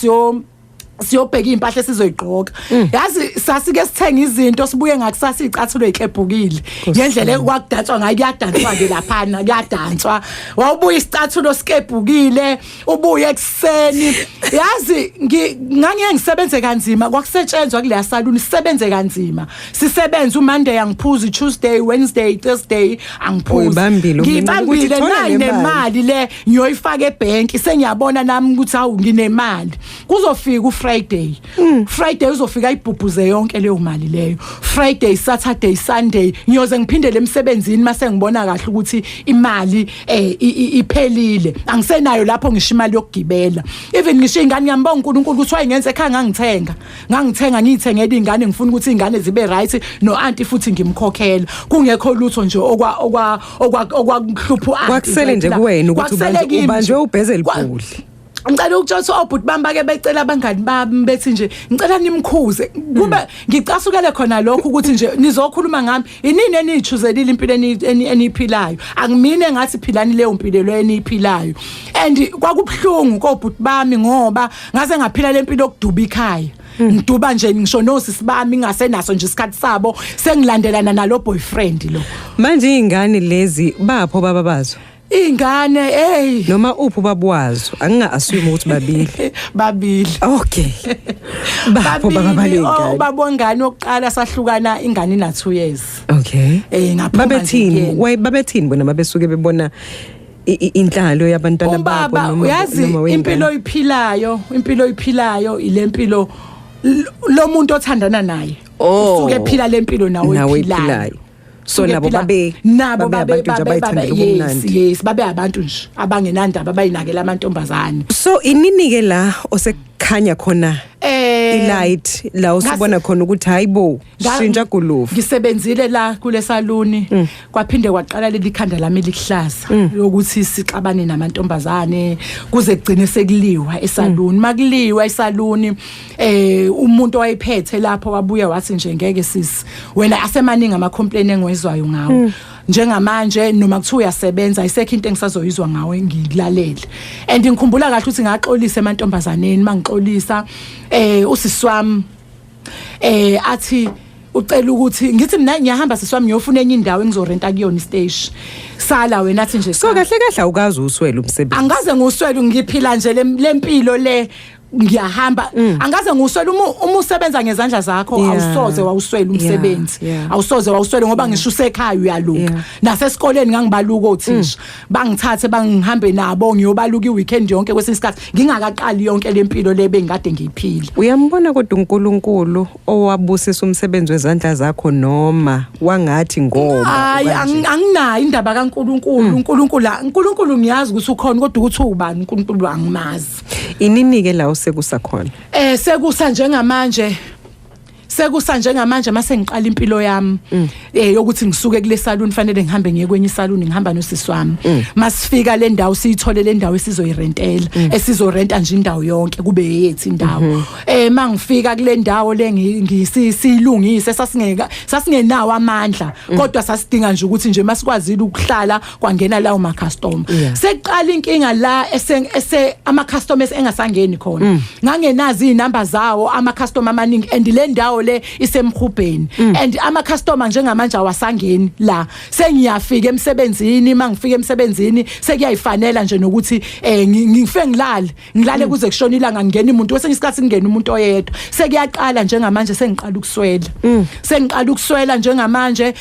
siyobheka impahla esizoyigqoka. Yazi sasike sithenga izinto, sibuye ngakusasa icathulo eziklebhukile, ngendlela ekwakudanswa ngayo. Kuyadanswa ke laphana, kuyadanswa. Wawubuya isicathulo sikebhukile, ubuye ekseni. Yazi ngangiye ngisebenze kanzima, kwakusetshenzwa kuleya salon, sisebenze kanzima, sisebenze. uMonday angiphuzi, Tuesday, Wednesday, Thursday angiphuzi. Uyibambile umncane ukuthi Ngiyibambile. thola Nayi le mali. nemali le ngiyoyifaka ebank, sengiyabona nami ukuthi hawu, nginemali. Kuzofika uFriday, Friday uzofika ibhubhuze yonke leyo mali leyo. Friday, Saturday, Sunday, ngiyoze ngiphindele emsebenzini mase ngibona kahle ukuthi imali iphelile, angisenayo lapho ngisho imali yokugibela, even ngisho ingane. Ngiyambonga uNkulunkulu ukuthi wayengenza ekhaya ngangithenga, ngiyithengela ingane, ngifuna ukuthi ingane zibe right, no auntie futhi ngimkhokhela, kungekho lutho nje okwa okwa okwa okwakuhlupha u-auntie. Kwakusele nje kuwena ukuthi Kwakusele kimi ubanjwe nje. ubhezeli. Ngicela ukutshela ukuthi obhuti bami bake becela abangani bami, bethi nje ngicela nimkhuze, kube ngicasukele khona lokho ukuthi nje nizokhuluma ngami, inini eniyichuzelile impilo eniyiphilayo? Angimine ngathi philani leyo mpilo leyo eniyiphilayo. And kwakubhlungu kobhuti bami, ngoba ngaze ngaphila lempilo yokuduba ikhaya, ngiduba nje, ngisho nosisi bami ngasenaso nje isikhathi sabo, sengilandelana nalo boyfriend lo. Manje izingane lezi bapho baba bazo? Ingane, hey. Noma uphi ubaba wazo? Anginga assume ukuthi babili. Babili. Okay, bapho baba Babili. balengane? Ubaba wengane yokuqala sahlukana ingane ina 2 years. Ngaphuma nje Babethini? kuyena. Why babethini bona mabesuke bebona inhlalo yabantwana babo Ubaba noma uyazi noma wengane? impilo oyiphilayo, impilo oyiphilayo ile mpilo lo muntu othandana naye Oh. usuke ephila lempilo nawe Nawe oyiphilayo. oyiphilayo. So Usuke nabo nabo babe abantu nje abayithandela yes, ubumnandi. Yes, babe abantu nje abangenandaba, abayinakela amantombazane. So inini ke la khanya khona ilight la usubona khona ukuthi hayibo, shintsha gulufu? Ngisebenzile la kule saluni, kwaphinde kwaqala leli khanda lami likuhlaza lokuthi sixabane namantombazane kuze kugcine sekuliwa esaluni. Makuliwa esaluni, umuntu owayephethe lapho wabuya wathi nje, "Ngeke sisi wena, asemaningi ama complaint engiwezwayo ngawo njengamanje. Noma kuthiwa uyasebenza, ayisekho into engisazoyizwa ngawe, ngilalele." And ngikhumbula kahle ukuthi ngaxolisa emantombazaneni. Mangixolisa, usisi wami athi ucela ukuthi ngithi mina ngiyahamba sisi wami, ngiyofuna enye indawo engizorenta kuyona istation, sala wena. Athi nje So cha. Kahle kahle awukazi uswele umsebenzi? Angaze ngiwuswele, ngiphila nje lempilo le, ngiyahamba, angaze ngiwuswele. Uma usebenza ngezandla zakho, awusoze wawuswela umsebenzi. Awusoze wawuswele ngoba ngisho usekhaya uyaluka. Nasesikoleni ngangibaluka, othisha bangithathe bangihambe nabo ngiyobaluka iweekend yonke kwesinye isikhathi, ngingakaqali yonke lempilo le bengikade ngiyiphila. Uyambona kodwa uNkulunkulu owabusisa umsebenzi wezandla zakho, noma wangathi ngoba Hayi, ukanje? Anginayo indaba kaNkuluNkulu. uNkulunkulu ngiyazi ukuthi ukhona, kodwa ukuthi ubani uNkulunkulu angimazi. Inini ke la usekusa khona? Sekusa njengamanje mase ngiqala impilo yami yokuthi ngisuke kule salon, fanele ngihambe ngiye kwenye isalon, ngihamba nosisi wami. Masifika le ndawo, siyithole le ndawo esizoyirentela, esizorenta nje indawo yonke kube yethu indawo. Mangifika kule ndawo le, ngisiyilungise, sasingeka sasingenawo amandla, kodwa sasidinga nje ukuthi nje masikwazile ukuhlala kwangena lawo ma customer. Sekuqala inkinga la ese ama customers engasangeni khona, ngangenazi izinamba zawo ama customer amaningi, and le ndawo le isemhubheni, and ama customer njengamanje awasangeni la. Sengiyafika emsebenzini, mangifika emsebenzini sekuyayifanela nje nokuthi ngifike ngilale, ngilale kuze kushona ilanga, ngingena umuntu, kwesinye isikhathi ngingena umuntu oyedwa. Sekuyaqala njengamanje, sengiqala ukuswela, sengiqala ukuswela njengamanje.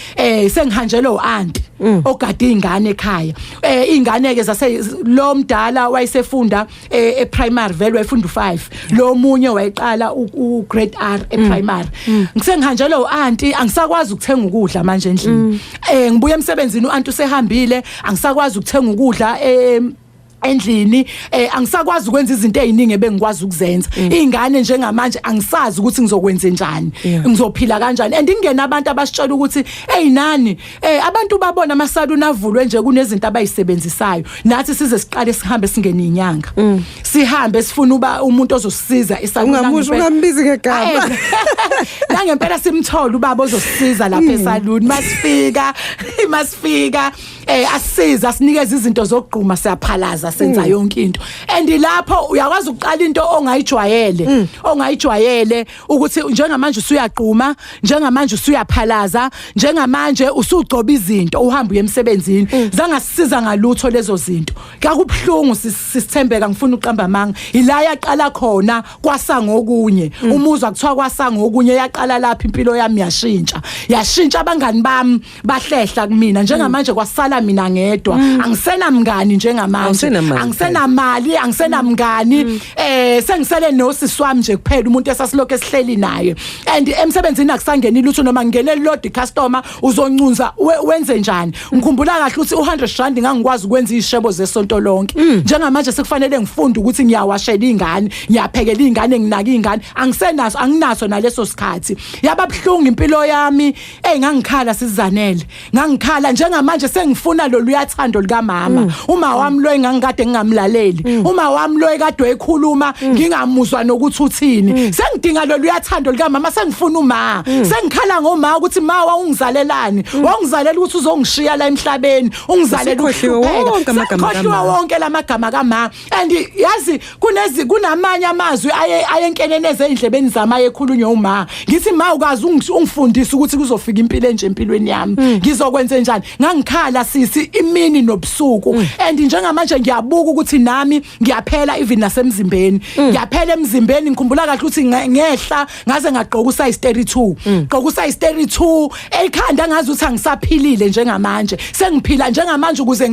Sengihanjelwe uanti ogada izingane ekhaya. Izingane ke zase lo mdala wayesefunda e-primary, vele wayefunda u5, lo munye wayeqala u grade R e-primary. Ngisengihanjelwe uanti, angisakwazi ukuthenga ukudla manje endlini. Ngibuya emsebenzini, uanti usehambile, angisakwazi ukuthenga ukudla endlini, angisakwazi ukwenza izinto eziningi ebengikwazi ukuzenza. Izingane njengamanje angisazi ukuthi ngizokwenza njani, ngizophila kanjani, and ingena abantu abasitshela ukuthi, "Hey nani, abantu babona amasaluni avulwe nje, kunezinto abayisebenzisayo." Nathi size siqale sihambe singene inyanga, sihambe sifuna uba umuntu ozosisiza esaluni. Ungamusho, ungambizi ngegama. Nangempela simthola ubaba ozosisiza lapha esaluni. Masifika asisiza, sinikeza izinto zokugquma, siyaphalaza, senza yonke into, and lapho uyakwazi ukuqala into ongayijwayele ukuthi njengamanje usuyagquma, njengamanje usuyaphalaza, njengamanje usugcoba izinto, uhamba uye emsebenzini. Zangasisiza ngalutho lezo zinto, kakubhlungu sisithembeka, ngifuna uqamba amanga. Ila yaqala khona kwasa ngokunye, umuzwa kuthiwa kwasa ngokunye, yaqala lapha impilo yami yashintsha, yashintsha. Abangani bami bahlehla kumina njengamanje, kwasala mina ngedwa, angisenamngani njengamanje. Awusenamali. Angisenamali, angisenamngani, sengisele nosisi wami nje kuphela, umuntu esasilokho esihleli naye, and emsebenzini akusangeni lutho, noma ngene lodwa icustomer uzoncunza wenze njani? Ngikhumbula kahle ukuthi u100 rand ngangikwazi ukwenza izishebo zesonto lonke. Njengamanje sekufanele ngifunde ukuthi ngiyawashela ingane, ngiyaphekela ingane, nginaka ingane, angisenaso, anginaso naleso sikhathi. Yaba buhlungu impilo yami. Ey, ngangikhala sizanele, ngangikhala. Njengamanje sengifuna lolu yathando likamama, uma wami lo engangikade ngingamlaleli, uma wami lo ekade ekhuluma ngingamuzwa nokuthi uthini. Sengidinga lolu yathando likamama, sengifuna uma, sengikhala ngoma ukuthi ma, wawungizalelani? Wawungizalela ukuthi uzongishiya la emhlabeni, ungizalela Usekhohliwe ukuhlupheka? Wonke amagama Sengikhohliwe kamama. wonke lamagama kama, and yazi kunezi kunamanye amazwi aye ayenkeneneze ezindlebeni zami ayekhulunywa uma. Ngithi, "Ma, ukazi ungifundise ukuthi kuzofika impilo enje empilweni yami, ngizokwenza njani?" Ngangikhala sisi imini nobusuku, and njengamanje ngiyabuka ukuthi nami ngiyaphela, even nasemzimbeni ngiyaphela emzimbeni. Ngikhumbula kahle ukuthi ngehla ngaze ngagqoka usize 32, gqoka usize 32 ekhanda, ngazi ukuthi angisaphilile njengamanje. Sengiphila njengamanje ukuze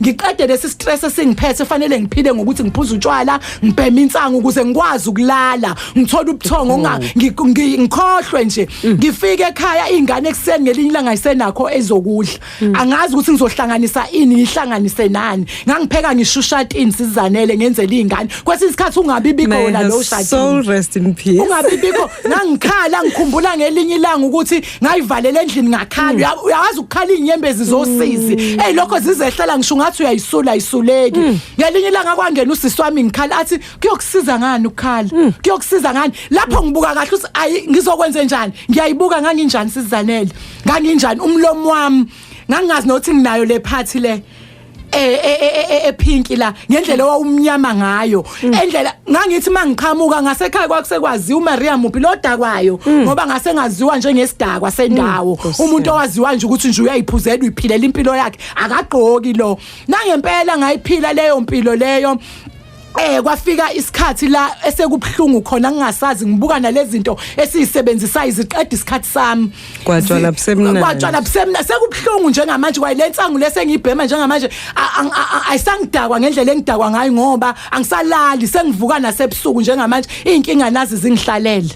ngiqede lesi stress esingiphethe, fanele ngiphile ngokuthi ngiphuze utshwala, ngibhema insangu ukuze ngikwazi ukulala, ngithola ubuthongo, ngikhohlwe nje. Ngifike ekhaya, ingane ekseni ngelinye ilanga ayisenakho ezokudla, angazi ukuthi ukuthi ngizohlanganisa ini ngihlanganise nani. Ngangipheka ngishushatini sizanele ngenzela izingane. Kwesinye isikhathi ungabi bikho May wona her lo shatini. soul rest in peace. Ungabi bikho. Ngangikhala, ngikhumbula ngelinye ilanga ukuthi ngayivalela endlini ngakhala. Uyawazi ukukhala izinyembezi zosizi. Hey, lokho zizehlela ngisho ngathi uyayisula, ayisuleki. Ngelinye ilanga kwangena usisi wami ngikhala, athi kuyokusiza ngani ukukhala, kuyokusiza ngani? Lapho ngibuka kahle ukuthi ayi, ngizokwenza njani, ngiyayibuka nganginjani sizanele, nganginjani umlomo wami, ngangingazi nokuthi nginayo le phathi le epink la, ngendlela owawumnyama ngayo, endlela ngangithi mangiqhamuka ngasekhaya kwakusekwaziwa uMaria muphi lo dakwayo, ngoba ngase ngaziwa njengesidakwa sendawo. Nkosi Umuntu yami. owaziwa nje ukuthi nje uyayiphuzela, uyiphilela impilo yakhe, akagqoki lo. Nangempela ngayiphila leyo mpilo leyo. Kwafika isikhathi la esekubhlungu khona, ngingasazi, ngibuka nalezi zinto esizisebenzisayo iziqeda isikhathi sami. Kwatshwala busemnandi. Kwatshwala busemnandi, sekubhlungu njengamanje. Kwayilensangu lesengiyibhema njengamanje ayisangidakwa ngendlela engidakwa ngayo, ngoba angisalali, sengivuka nasebusuku njengamanje, inkinga nazi zingihlalele.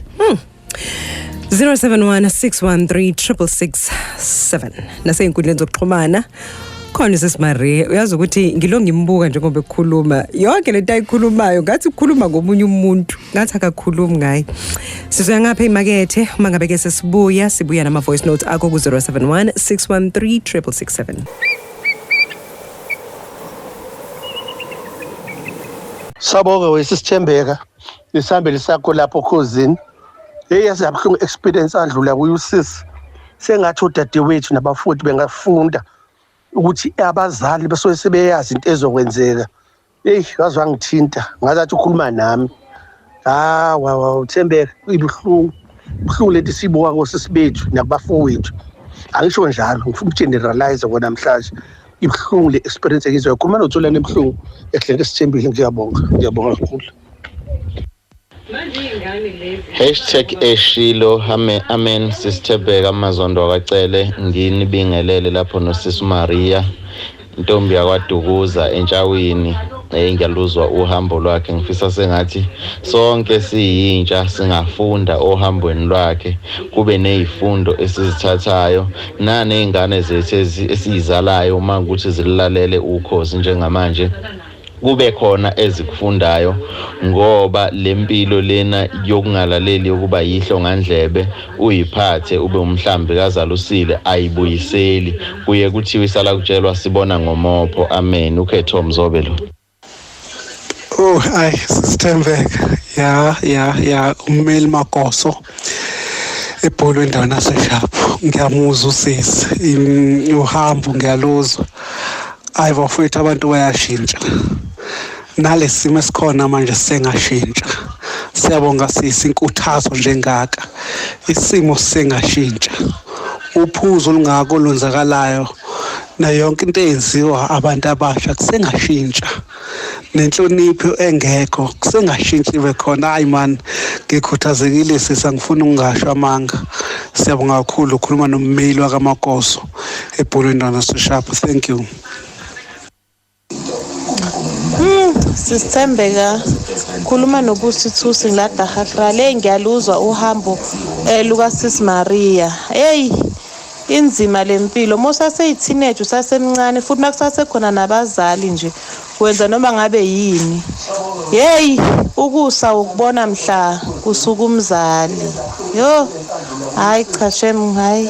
0716136667 nasey'nkundleni zokuxhumana khona. Sis Marie, uyazi ukuthi ngilo ngimbuka njengoba ekhuluma yonke lento ayikhulumayo, ngathi ukhuluma ngomunye umuntu, ngathi akakhulumi ngaye. Sizoya ngapha emakethe, uma ngabe ke sesibuya, sibuya nama-voice notes akho ku-071 613 6667. Sabonga wesisithembeka isihambeli sakho lapho khozini. Hey, yazi yabuhlungu experience adlula kuyo usisi. Sengathi udadewethu nabafundi bengafunda ukuthi abazali basuke sebeyazi into ezokwenzeka. Hey, waze wangithinta, ngazathi ukhuluma nami. Ah, wa uthembeka ibuhlungu. Buhlungu lento sibuka kosisi bethu nakubafowethu. Angisho njalo, ngifuna ukugeneralize kona namhlanje. Ibuhlungu le experience engizwa. Khuluma noThulani ebuhlungu ehleke sithembile, ngiyabonga. Ngiyabonga kakhulu. #Eshilo amen, amen. Sisithembeka Mazondo akacele nginibingelele lapho nosisi Maria, intombi yakwaDukuza entshawini. Ngiyaluzwa uhambo lwakhe, ngifisa sengathi sonke siyintsha singafunda ohambweni lwakhe, kube nezifundo esizithathayo naney'ngane zethu esiyizalayo, uma ukuthi zilalele ukhozi njengamanje, kube khona ezikufundayo, ngoba lempilo lena yokungalaleli, yokuba yihlo ngandlebe uyiphathe ube umhlambi kazalusile, ayibuyiseli. Kuye kuthiwe isala kutshelwa sibona ngomopho. Amen. Ukhetho Mzobe lo. Oh, ay, sisithembeka. Ya, ya, ya, ummeli Magoso ebholweni endaweni yaseSharp. Ngiyamuzwa usisi. Uhambo ngiyaluzwa. Ayi bafowethu, abantu bayashintsha. Nalesimo esikhona manje sengashintsha. Siyabonga sisi inkuthazo njengaka. Isimo sengashintsha. Uphuzo olungako olwenzakalayo nayo yonke into eyenziwa abantu abasha kusengashintsha. Nenhlonipho engekho kusengashintsha ibe khona. Hayi man, ngikhuthazekile sisi, angifuni ukungasho amanga. Siyabonga kakhulu. Ukhuluma nommeli wakaMakoso ebholweni naseshap. Thank you. Sisithembeka, khuluma noBusithusi ngila Daggakraal. Hey, ngiyaluzwa uhambo luka Sis Maria. Hey, inzima lempilo mosase teenage, usasemncane, futhi makusasekhona nabazali nje wenza noma ngabe yini. Hey, ukusa ukubona mhla kusuka umzali. Yo, hayi cha shem, hayi.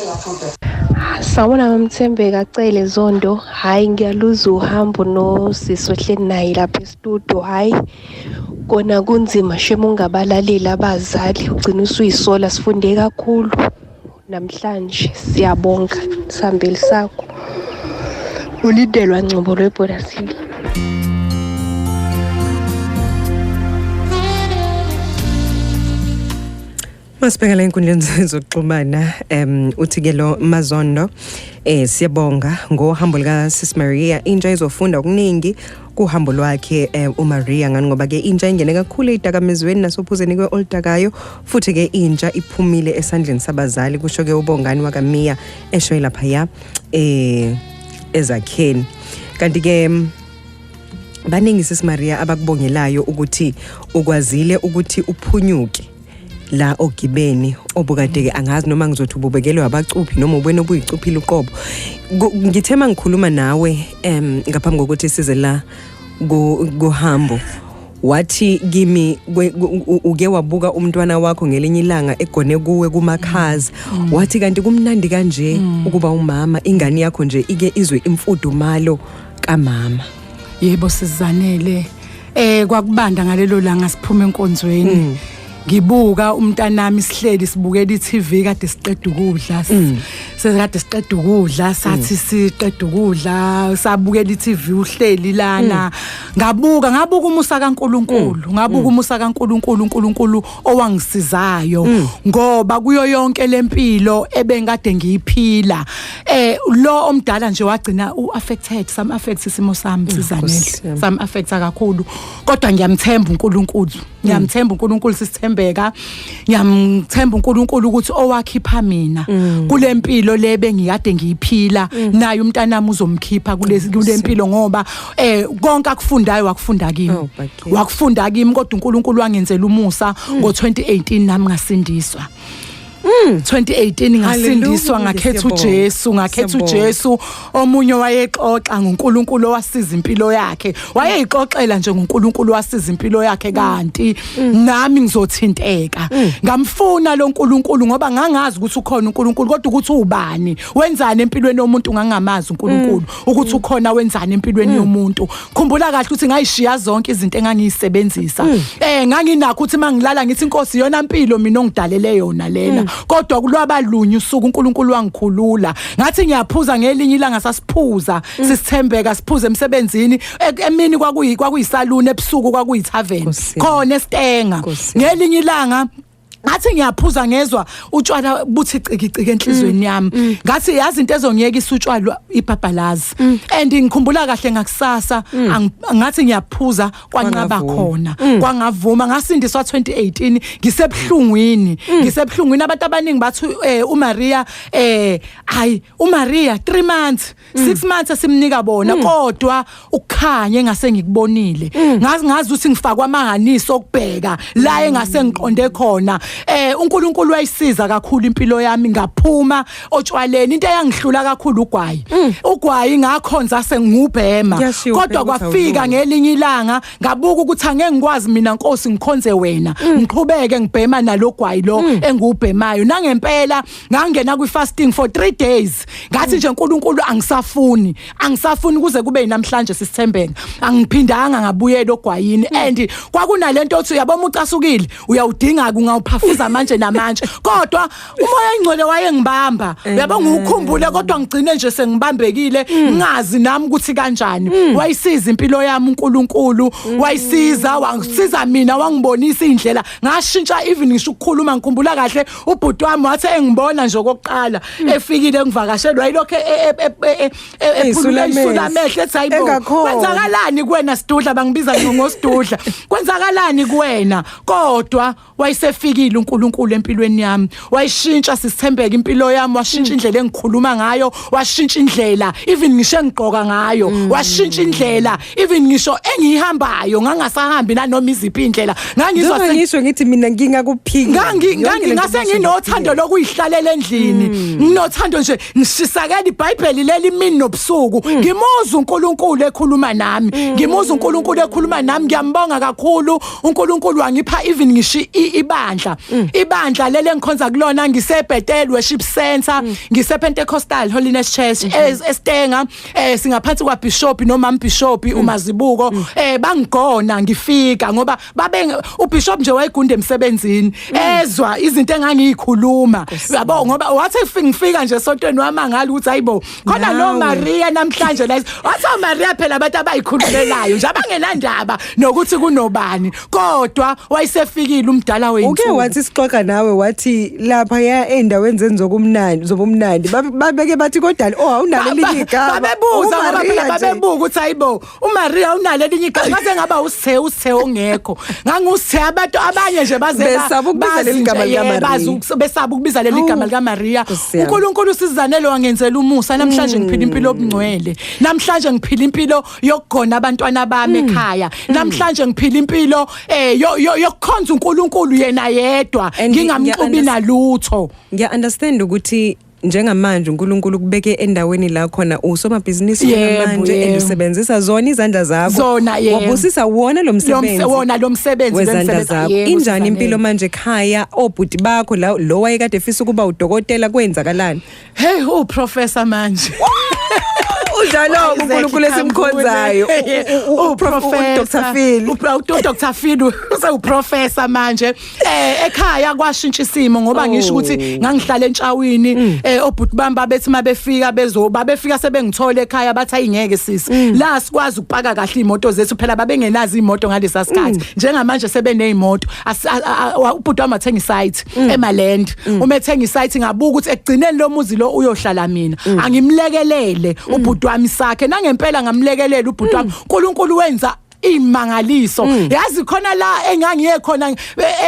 Sawubona Mamthembeka Cele Zondo. Hayi, ngiyaluzwa uhambo nosisi ohleli naye lapha e-studio. Hayi kona kunzima shem, ungabalaleli abazali, ugcina usuyisola. Sifunde kakhulu namhlanje, siyabonga sihambeli sakho. Ulindelwa Ngcobo lwebhodasini. Masibheka la enkundleni zokuxhumana, uthi ke lo Mazondo, siyabonga ngohambo lika Sis Maria, intsha izofunda okuningi kuhambo lwakhe uMaria, ngani ngoba ke intsha ingene kakhulu ezidakamizweni nasophuzeni kwe oludakayo, futhi ke intsha iphumile esandleni sabazali, kusho ke uBongani wakaMiya esho lapha ya ezakheni. Kanti ke baningi, Sis Maria, abakubongelayo ukuthi ukwazile ukuthi uphunyuke. La ogibeni obukade ke, angazi noma ngizothi ububekelwe abacuphi noma ubwena obuyicuphile uqobo. Ngithe mangikhuluma nawe ngaphambi kokuthi size la kuhambo, wathi kimi uke wabuka umntwana wakho ngelinye ilanga egone kuwe kumakhaza, wathi kanti kumnandi kanje ukuba umama, ingane yakho nje ike izwe imfudumalo kamama. Yebo, sizanele, kwakubanda ngalelo langa siphuma enkonzweni. Ngibuka umntanami, sihleli sibukela iTV, kade siqeda ukudla, sekade siqeda ukudla, sathi siqeda ukudla sabukela iTV, uhleli lana, ngabuka umusa kaNkuluNkulu, ngabuka umusa kaNkuluNkulu, uNkulunkulu owangisizayo, ngoba kuyo yonke lempilo ebengade ngiyiphila, lo omdala nje wagcina uaffected, some affect isimo sami, sizanele. Nkosi yami. Some affecta kakhulu, kodwa ngiyamthemba uNkulunkulu, ngiyamthemba uNkulunkulu, sisithembeka, ngiyamthemba uNkulunkulu ukuthi owakhipha mina kule mpilo le bengikade ngiyiphila, naye umntanami uzomkhipha kule mpilo, ngoba konke akufundayo wakufunda kimi. Oh, bakhe. Wakufunda kimi, kodwa uNkulunkulu wangenzela umusa ngo2018, nami ngasindiswa 2018, ngasindiswa. Hallelujah, Ngakhetha siyabonga. uJesu, ngakhetha Siyabonga. uJesu. Omunye wayexoxa ngoNkulunkulu owasiza impilo yakhe, wayeyixoxela nje ngoNkulunkulu owasiza impilo yakhe, kanti nami ngizothinteka. Ngamfuna lo nkulunkulu ngoba ngangazi ukuthi ukhona uNkulunkulu, kodwa ukuthi ubani, wenzani empilweni yomuntu, ngangamazi uNkulunkulu ukuthi ukhona, wenzani empilweni yomuntu. Khumbula kahle ukuthi ngayishiya zonke izinto engangiyisebenzisa, nganginakho ukuthi mangilala ngithi, "Inkosi, iyona impilo mina ongidalele yona lena?" Kodwa kulwabalunye usuku uNkulunkulu wangikhulula. Ngathi ngiyaphuza ngelinye ilanga, sasiphuza, sisithembeka, siphuza emsebenzini. Emini kwakuyisaluni, ebusuku kwakuyithaveni. Nkosi yami. Khona esitenga. Nkosi yami. Ngelinye ilanga ngathi ngiyaphuza, ngezwa utshwala buthi ciki ciki enhlizweni yami. Ngathi, yazi, into ezongiyekisa utshwala ibhabhalazi. And ngikhumbula kahle ngakusasa ngathi ngiyaphuza, kwanqaba. Kwangavuma. Khona kwangavuma. Ngasindiswa 2018, ngisebuhlungwini, ngisebuhlungwini. Abantu abaningi bathi, uMaria, hayi, uMaria 3 months, 6 months esimnika bona, kodwa ukukhanya engase ngikubonile, ngazi ukuthi ngifakwa amahaniso okubheka la engase ngiqonde khona. uNkulunkulu wayisiza kakhulu impilo yami, ngaphuma otshwaleni. Into eyangihlula kakhulu ugwayi, ugwayi ngakhonza sengubhema. Kuyashiwo Kodwa phela ukuthi kwafika awulungi. ngelinye ilanga ngabuka ukuthi angeke ngikwazi mina, Nkosi, ngikhonze wena ngiqhubeke ngibhema nalogwayi lo engiwubhemayo. Nangempela ngangena kwi fasting for 3 days, ngathi nje, "uNkulunkulu, angisafuni, angisafuni kuze kube namhlanje." Sisithembeka, angiphindanga ngabuyela ogwayini. And kwakunalento othi uyabona ucasukile, uyawudinga ungawuphafuza manje namanje, kodwa umoya oyingcwele wayengibamba, uyabo, ngiwukhumbule, kodwa ngigcine nje sengibambekile, ngingazi nami ukuthi kanjani. Wayisiza impilo yami uNkulunkulu, wayisiza, wangisiza mina, wangibonisa indlela, ngashintsha even ngisho ukukhuluma. Ngikhumbula kahle ubhuti wami wathi engibona nje okokuqala efikile ngivakashelwa, yilokho Eyisula ephulula amehlo. amehlo, ethi, "Hayibo, Engakhona. kwenzakalani kuwena, Sidudla?" Bangibiza ngoSidudla. "Kwenzakalani kuwena?" Kodwa wayesefikile uNkulunkulu empilweni yami, wayishintsha, sisithembeka, impilo yami, washintsha indlela engikhuluma ngayo, washintsha indlela even ngisho engigqoka ngayo, washintsha indlela even ngisho engihambayo. Ngangasahambi nanoma iziphi indlela, ngangizwa Njengoba ngisho ngithi mina ngingakuphinga. Ngangi ngase nginothando lokuyihlalela endlini, nginothando nje, ngishisakela iBhayibheli leli imini nobusuku, ngimuzwa uNkulunkulu ekhuluma nami, ngimuzwa uNkulunkulu ekhuluma nami. Ngiyambonga kakhulu uNkulunkulu, wangipha even ngisho ibandla lele engikhonza kulona, ngise Bethel Worship Center, ngise Pentecostal Holiness Church eStenga, singaphansi kwa Bishop noma Bishop uMazibuko. Bangigona ngifika ngoba babe uBishop nje wayegunda emsebenzini, ezwa izinto engangiyikhuluma, yabo, ngoba wathi ngifika nje esontweni wamangala ukuthi, "Hayibo, khona lo Nawe. Maria namhlanje la." Wathi, "Oh Maria, phela abantu abayikhulumelayo nje abangenandaba nokuthi kunobani." Kodwa wayesefikile umdala Uke wethu. wathi sixoxa nawe, wathi lapha ya endaweni zenzokumnandi, zobumnandi, babeke bathi, "Kodwa oh, awunalo elinye igama." Babebuza ngoba uMaria phela nje. babebuka ukuthi, "Hayibo, uMaria unalo elinye igama?" Ngaze ngaba usithe ongekho, ngangusithe, abantu abanye nje baze Besaba ukubiza bazi leli nje, gama likaMaria. bazi besaba ukubiza leli gama likaMaria. Nkosi yami. uNkulunkulu sizanele wangenzela umusa. Namhlanje ngiphila impilo obungcwele, namhlanje ngiphila impilo. yokugona abantwana bami ekhaya. Namhlanje ngiphila impilo yokukhonza uNkulunkulu yena yedwa, And ngingamxubi nalutho. Ngiya understand ukuthi njengamanje uNkulunkulu kubeke endaweni la khona usomabhizinisi manje and usebenzisa zona izandla zakho. Zona, yebo. Wabusisa wona lo msebenzi. Wona lo msebenzi wezandla bengisebenza- zakho. Yebo, Injani Sifanele. impilo manje ekhaya, obhuti bakho la, lo wayekade efisa ukuba udokotela, kwenzakalani? Hey, uprofessor manje. Unjalo uNkulunkulu esimkhonzayo. Uprofessor Dr Phil. uDr Phil usewuprofessor manje. Ekhaya kwashintsha isimo ngoba ngisho ukuthi ngangihlala entshawini, obhuti bami babethi mabefika bezo babefika sebengithola ekhaya, bathi ayingeke sisi, la sikwazi ukupaka kahle imoto zethu, phela babengenazo imoto ngalesa sikhathi. Njengamanje sebenezimoto. Ubhuti wami wathenga isite eMaland. Uma ethenga isite, ngabuka ukuthi ekugcineni lo muzi lo uyohlala mina, angimlekelele ubhuti wami sakhe. Nangempela ngamlekelela ubhuti wami. uNkulunkulu wenza imangaliso, yazi khona la engangiye khona,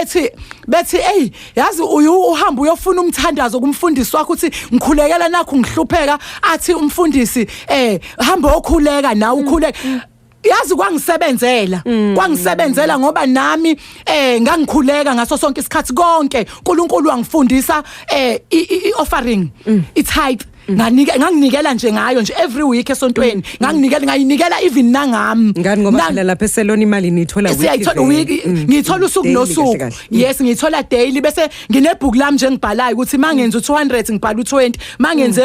ethi bethi, hey, yazi uyu uhamba uyofuna umthandazo kumfundisi wakho, uthi ngikhulekela nakho ngihlupheka, athi umfundisi hamba okhuleka nawe ukhuleka. Yazi kwangisebenzela ngoba nami ngangikhuleka ngaso sonke isikhathi konke. uNkulunkulu wangifundisa i-offering, i-tithe. Nganika, nganginikela nje ngayo nje every week esontweni, nganginikela, ngayinikela even nangami. Ngani ngoba phela lapha eseloni imali niyithola weekly Siyayithola vele. week, ngiyithola usuku Daily nosuku. kahle kahle. Yes, ngiyithola daily, bese nginebhuku lami nje ngibhalayo ukuthi mangenza u200 ngibhala u20, mangenze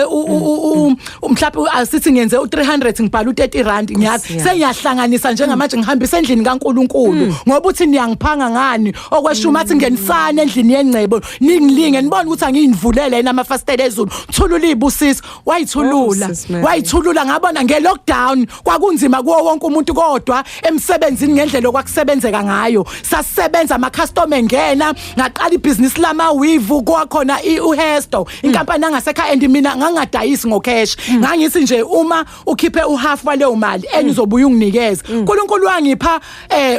mhlawumbe asithi ngenze u300 ngibhala u30 rand. Ngiyazi sengiyahlanganisa njengamanje, ngihambisa endlini kaNkuluNkulu, ngoba uthi niyangiphanga ngani okweshumi, athi ngenisana endlini yengcebo, ningilinge nibone ukuthi angiyinivulele yena amafasitela ezulu, thulula izibusiso. Wayithulula. Oh, sis Mary. Wayithulula. Ngabona nge lockdown kwakunzima kuwo wonke umuntu, kodwa emsebenzini ngendlela okwakusebenzeka ngayo sasisebenza, ama customer engena. Ngaqala ibhizinisi lama weave kwakhona uHesto, inkampani angasekha, and mina ngangadayisi ngocash, ngangithi nje uma ukhiphe uhalf waleyo mali enye uzobuya unginikeza. uNkulunkulu wangipha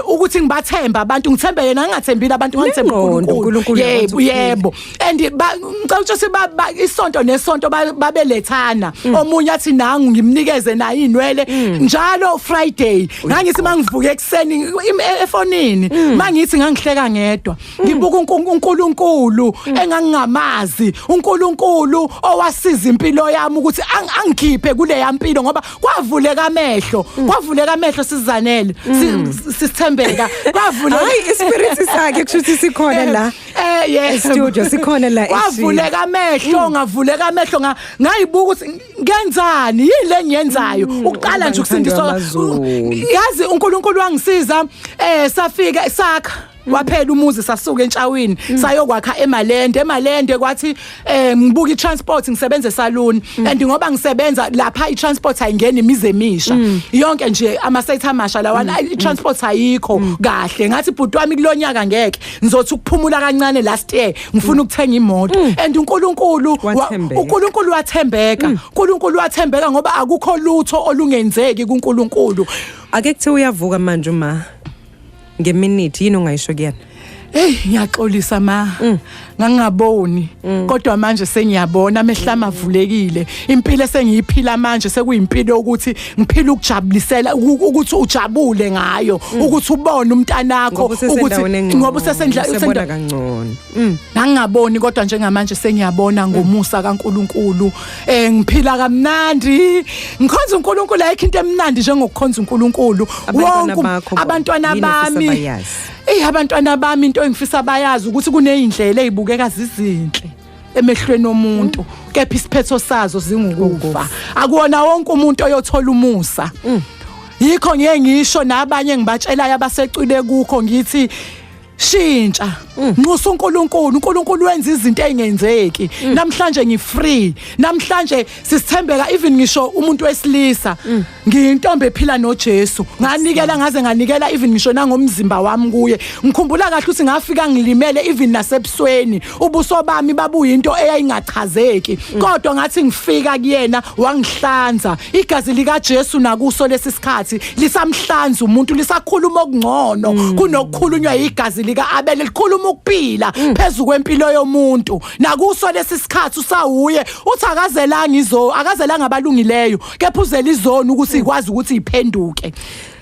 ukuthi ngibathemba abantu, ngithembe yena, ngingathembile abantu, ngithembe Nengqondo, uNkulunkulu. uNkulunkulu Yebo. uyakwazi ukuphila. Yebo, and ngicela ukuthi isonto nesonto babelethana, omunye athi nangu ngimnikeze naye inwele njalo Friday. Ngangithi mangivuka ekseni efonini mangithi ngangihleka ngedwa, ngibuka uNkulunkulu engangingamazi, uNkulunkulu owasiza impilo yami ukuthi angikhiphe kule yampilo, ngoba kwavuleka amehlo, kwavuleka amehlo, sizanele, sisithembeka, kwavuleka. Hayi, ispirit sakhe kusho ukuthi sikhona la. Yes. E-studio sikhona la. Kwavuleka amehlo, ngavuleka amehlo, ngayibuka ukuthi ngenzani, yini le ngiyenzayo ukuqala nje ukusindiswa. Amazulu. Yazi uNkulunkulu wangisiza, safika sakha, waphela umuzi, sasuka entshawini sayokwakha eMalende. EMalende kwathi ngibuka i-transport, ngisebenza esalon, and ngoba ngisebenza lapha i-transport ayingeni imize emisha yonke nje, ama-site amasha lawana, i-transport ayikho kahle. Ngathi bhuti wami kulonyaka ngeke, ngizothi ukuphumula kancane, last year ngifuna ukuthenga imoto, and uNkulunkulu Wathembeka. uNkulunkulu wathembeka, uNkulunkulu wathembeka, ngoba akukho lutho olungenzeki kuNkulunkulu. Ake kuthiwa uyavuka manje uma ngeminute, yini ongayisho kuyena? Hey, ngiyaxolisa ma. Ngangingaboni. Kodwa manje sengiyabona, amehlo amavulekile. Impilo esengiyiphila manje sekuyimpilo ukuthi ngiphila ukujabulisela ukuthi ujabule ngayo, ukuthi ubone umntanakho. Ngoba usesendaweni engcono. Ngoba usesendla Usebona kangcono. Ngangingaboni, kodwa njengamanje sengiyabona ngomusa kaNkuluNkulu. Ngiphila kamnandi. Ngikhonza uNkulunkulu, ayikho into emnandi njengokukhonza uNkulunkulu. Abantwana bakho bona, Abantwana yini ofisa bami. bayazi? Eh, abantwana bami, into engifisa bayazi ukuthi kuneyindlela ezibukeka zizinhle emehlweni omuntu, kepha isiphetho sazo zingukufa. Akuwona wonke umuntu oyothola umusa. Yikho ngiye ngisho nabanye ngibatshelayo abasecwile kukho, ngithi shintsha, nxusa uNkulunkulu, uNkulunkulu wenza izinto ezingenzeki. Namhlanje ngifree, namhlanje sisithembeka, even ngisho umuntu wesilisa, ngiyintombi ephila noJesu. Nganikela, ngaze nganikela even ngisho nangomzimba wami kuye. Ngikhumbula kahle ukuthi ngafika ngilimele even nasebusweni, ubuso bami babuyinto eyayingachazeki, kodwa ngathi ngifika kuyena wangihlanza. Igazi lika Jesu nakuso lesi sikhathi lisamhlanza umuntu, lisakhuluma okungcono kunokukhulunywa igazi lika Abel, likhuluma ukuphila phezulu kwempilo yomuntu. Nakuso lesi sikhathi usawuye uthi akazelanga izo, akazelanga abalungileyo, kepha uzela izoni ukuthi ukuthi ikwazi ukuthi iphenduke.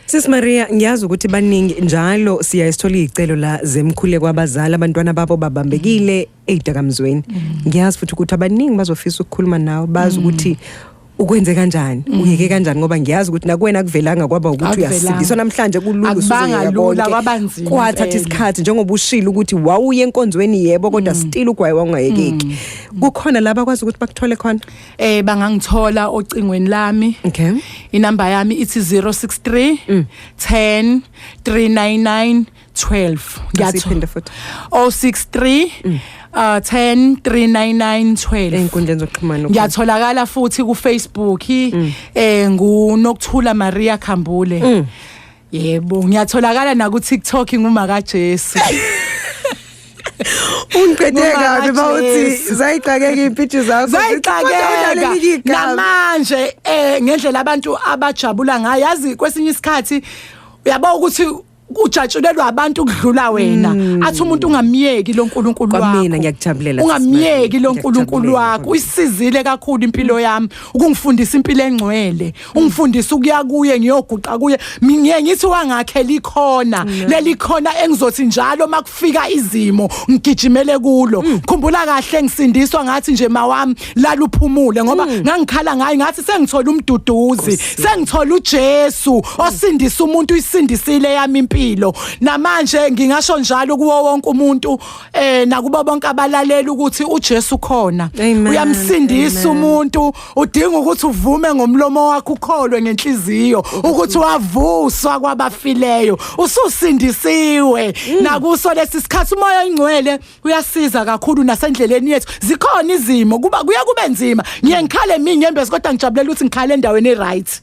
Sis Maria, ngiyazi ukuthi baningi njalo siyayisithola izicelo la zemkhule kwabazali, abantwana babo babambekile ezidakamizweni. Ngiyazi futhi ukuthi abaningi bazofisa ukukhuluma nawe, bazi ukuthi ukwenze kanjani, uyeke kanjani, ngoba ngiyazi ukuthi nakuwena akuvelanga kwaba ukuthi Akuvelanga. uyasindiswa namhlanje kulula. Akubanga Usuzoyeka lula, konke. kwabanzima Kwathatha impela. isikhathi, njengoba ushilo ukuthi wawuye enkonzweni, yebo, kodwa still ugwayi wawungayekeki. Kukhona la bakwazi ukuthi bakuthole khona? Bangangithola ocingweni lami. Inamba yami ithi 063 10 399 12. Asiphinde futhi. 063 10 399 12. Ey'nkundleni zokuxhumana. Ngiyatholakala futhi ku Facebook, nguNokuthula Maria Khambule. Yebo, ngiyatholakala na ku TikTok nguma kaJesu. Ungiqede Nguma kabi bawuthi kaJesu. zayixakeka iy'mpintshi zakho. Zayixakeka namanje ngendlela abantu abajabula ngayo. Yazi, kwesinye isikhathi uyabo ukuthi ujatshulelwa abantu ukudlula wena, athi umuntu ungamyeki lo nkulunkulu wakho. Kwamina ngiyakujabulela, Sis Ungamyeki lo Maria. nkulunkulu Ngiyakujabulela. wakho. Uyisizile kakhulu impilo yami ukungifundisa impilo engcwele, ungifundisa ukuya kuye, ngiyoguqa kuye. Ngiye ngithi wangakhela ikhona, leli khona engizothi njalo makufika izimo ngigijimele kulo. Khumbula kahle ngisindiswa, ngathi nje mawami lala uphumule, ngoba ngangikhala ngayi, ngathi sengithola umduduzi, sengithola uJesu osindisa umuntu, uyisindisile yami impilo. Namanje ngingasho njalo kuwo wonke umuntu nakubo bonke abalaleli ukuthi uJesu khona. Amen. Uyamsindisa Amen. umuntu. Udinga ukuthi uvume ngomlomo wakho, ukholwe ngenhliziyo ukuthi wavuswa kwabafileyo, ususindisiwe. Nakuso lesi sikhathi umoya oyingcwele uyasiza kakhulu nasendleleni yethu. Zikhona izimo kuba kuye kube nzima, ngiye ngikhale minyembezi, kodwa ngijabulela ukuthi ngikhale endaweni e-right,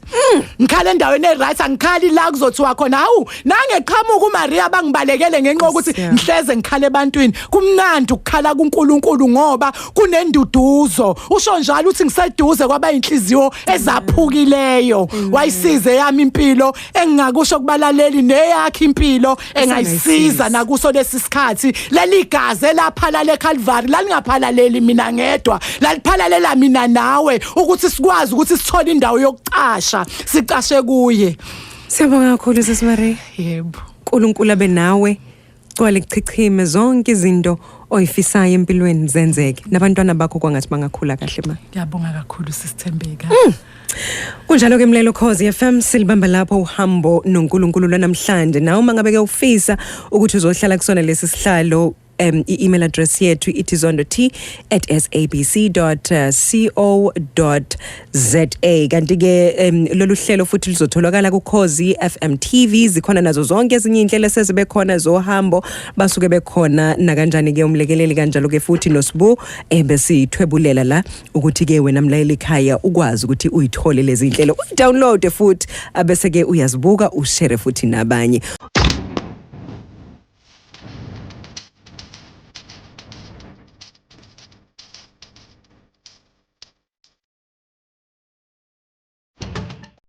ngikhale endaweni e-right, angikhali la kuzothiwa khona hawu nangeqhamuka uMaria bangibalekele, ngenxa yokuthi Nkosi yami. ngihleze ngikhala ebantwini. Kumnandi ukukhala kuNkulunkulu ngoba kunenduduzo. Usho njalo uthi ngiseduze kwabayinhliziyo ezaphukileyo. Wayisize yami impilo. Engingakusho kubalaleli, neyakhe impilo engayisiza nakuso lesi sikhathi, leli gazi elaphalala eCalvary lalingaphalaleli mina ngedwa, laliphalalela mina nawe ukuthi sikwazi ukuthi sithole indawo yokucasha, sicashe kuye. Siyabonga kakhulu, Sis Maria. Yebo. uNkulunkulu abe nawe, gcwale kuchichime zonke izinto oyifisayo empilweni zenzeke, nabantwana bakho kwangathi bangakhula kahle ma. Ngiyabonga kakhulu, Sisithembeka. Kunjalo ke mlelo Khozi FM, silibamba lapho uhambo noNkulunkulu lwanamhlanje. Nawe uma ngabe ke ufisa ukuthi uzohlala kusona lesi sihlalo, i-email address yethu ithi zondo@sabc.co.za. Kanti ke lolu hlelo futhi lizotholakala kuKhozi FM TV, zikhona nazo zonke ezinye inhlelo sezibe khona zohambo, basuke bekhona nakanjani ke umlekeleli, kanjalo ke futhi noSibu besithwebulela la ukuthi ke wena mlaleli ekhaya ukwazi ukuthi uyithole lezi inhlelo, udownload futhi abese ke uyazibuka, ushare futhi nabanye.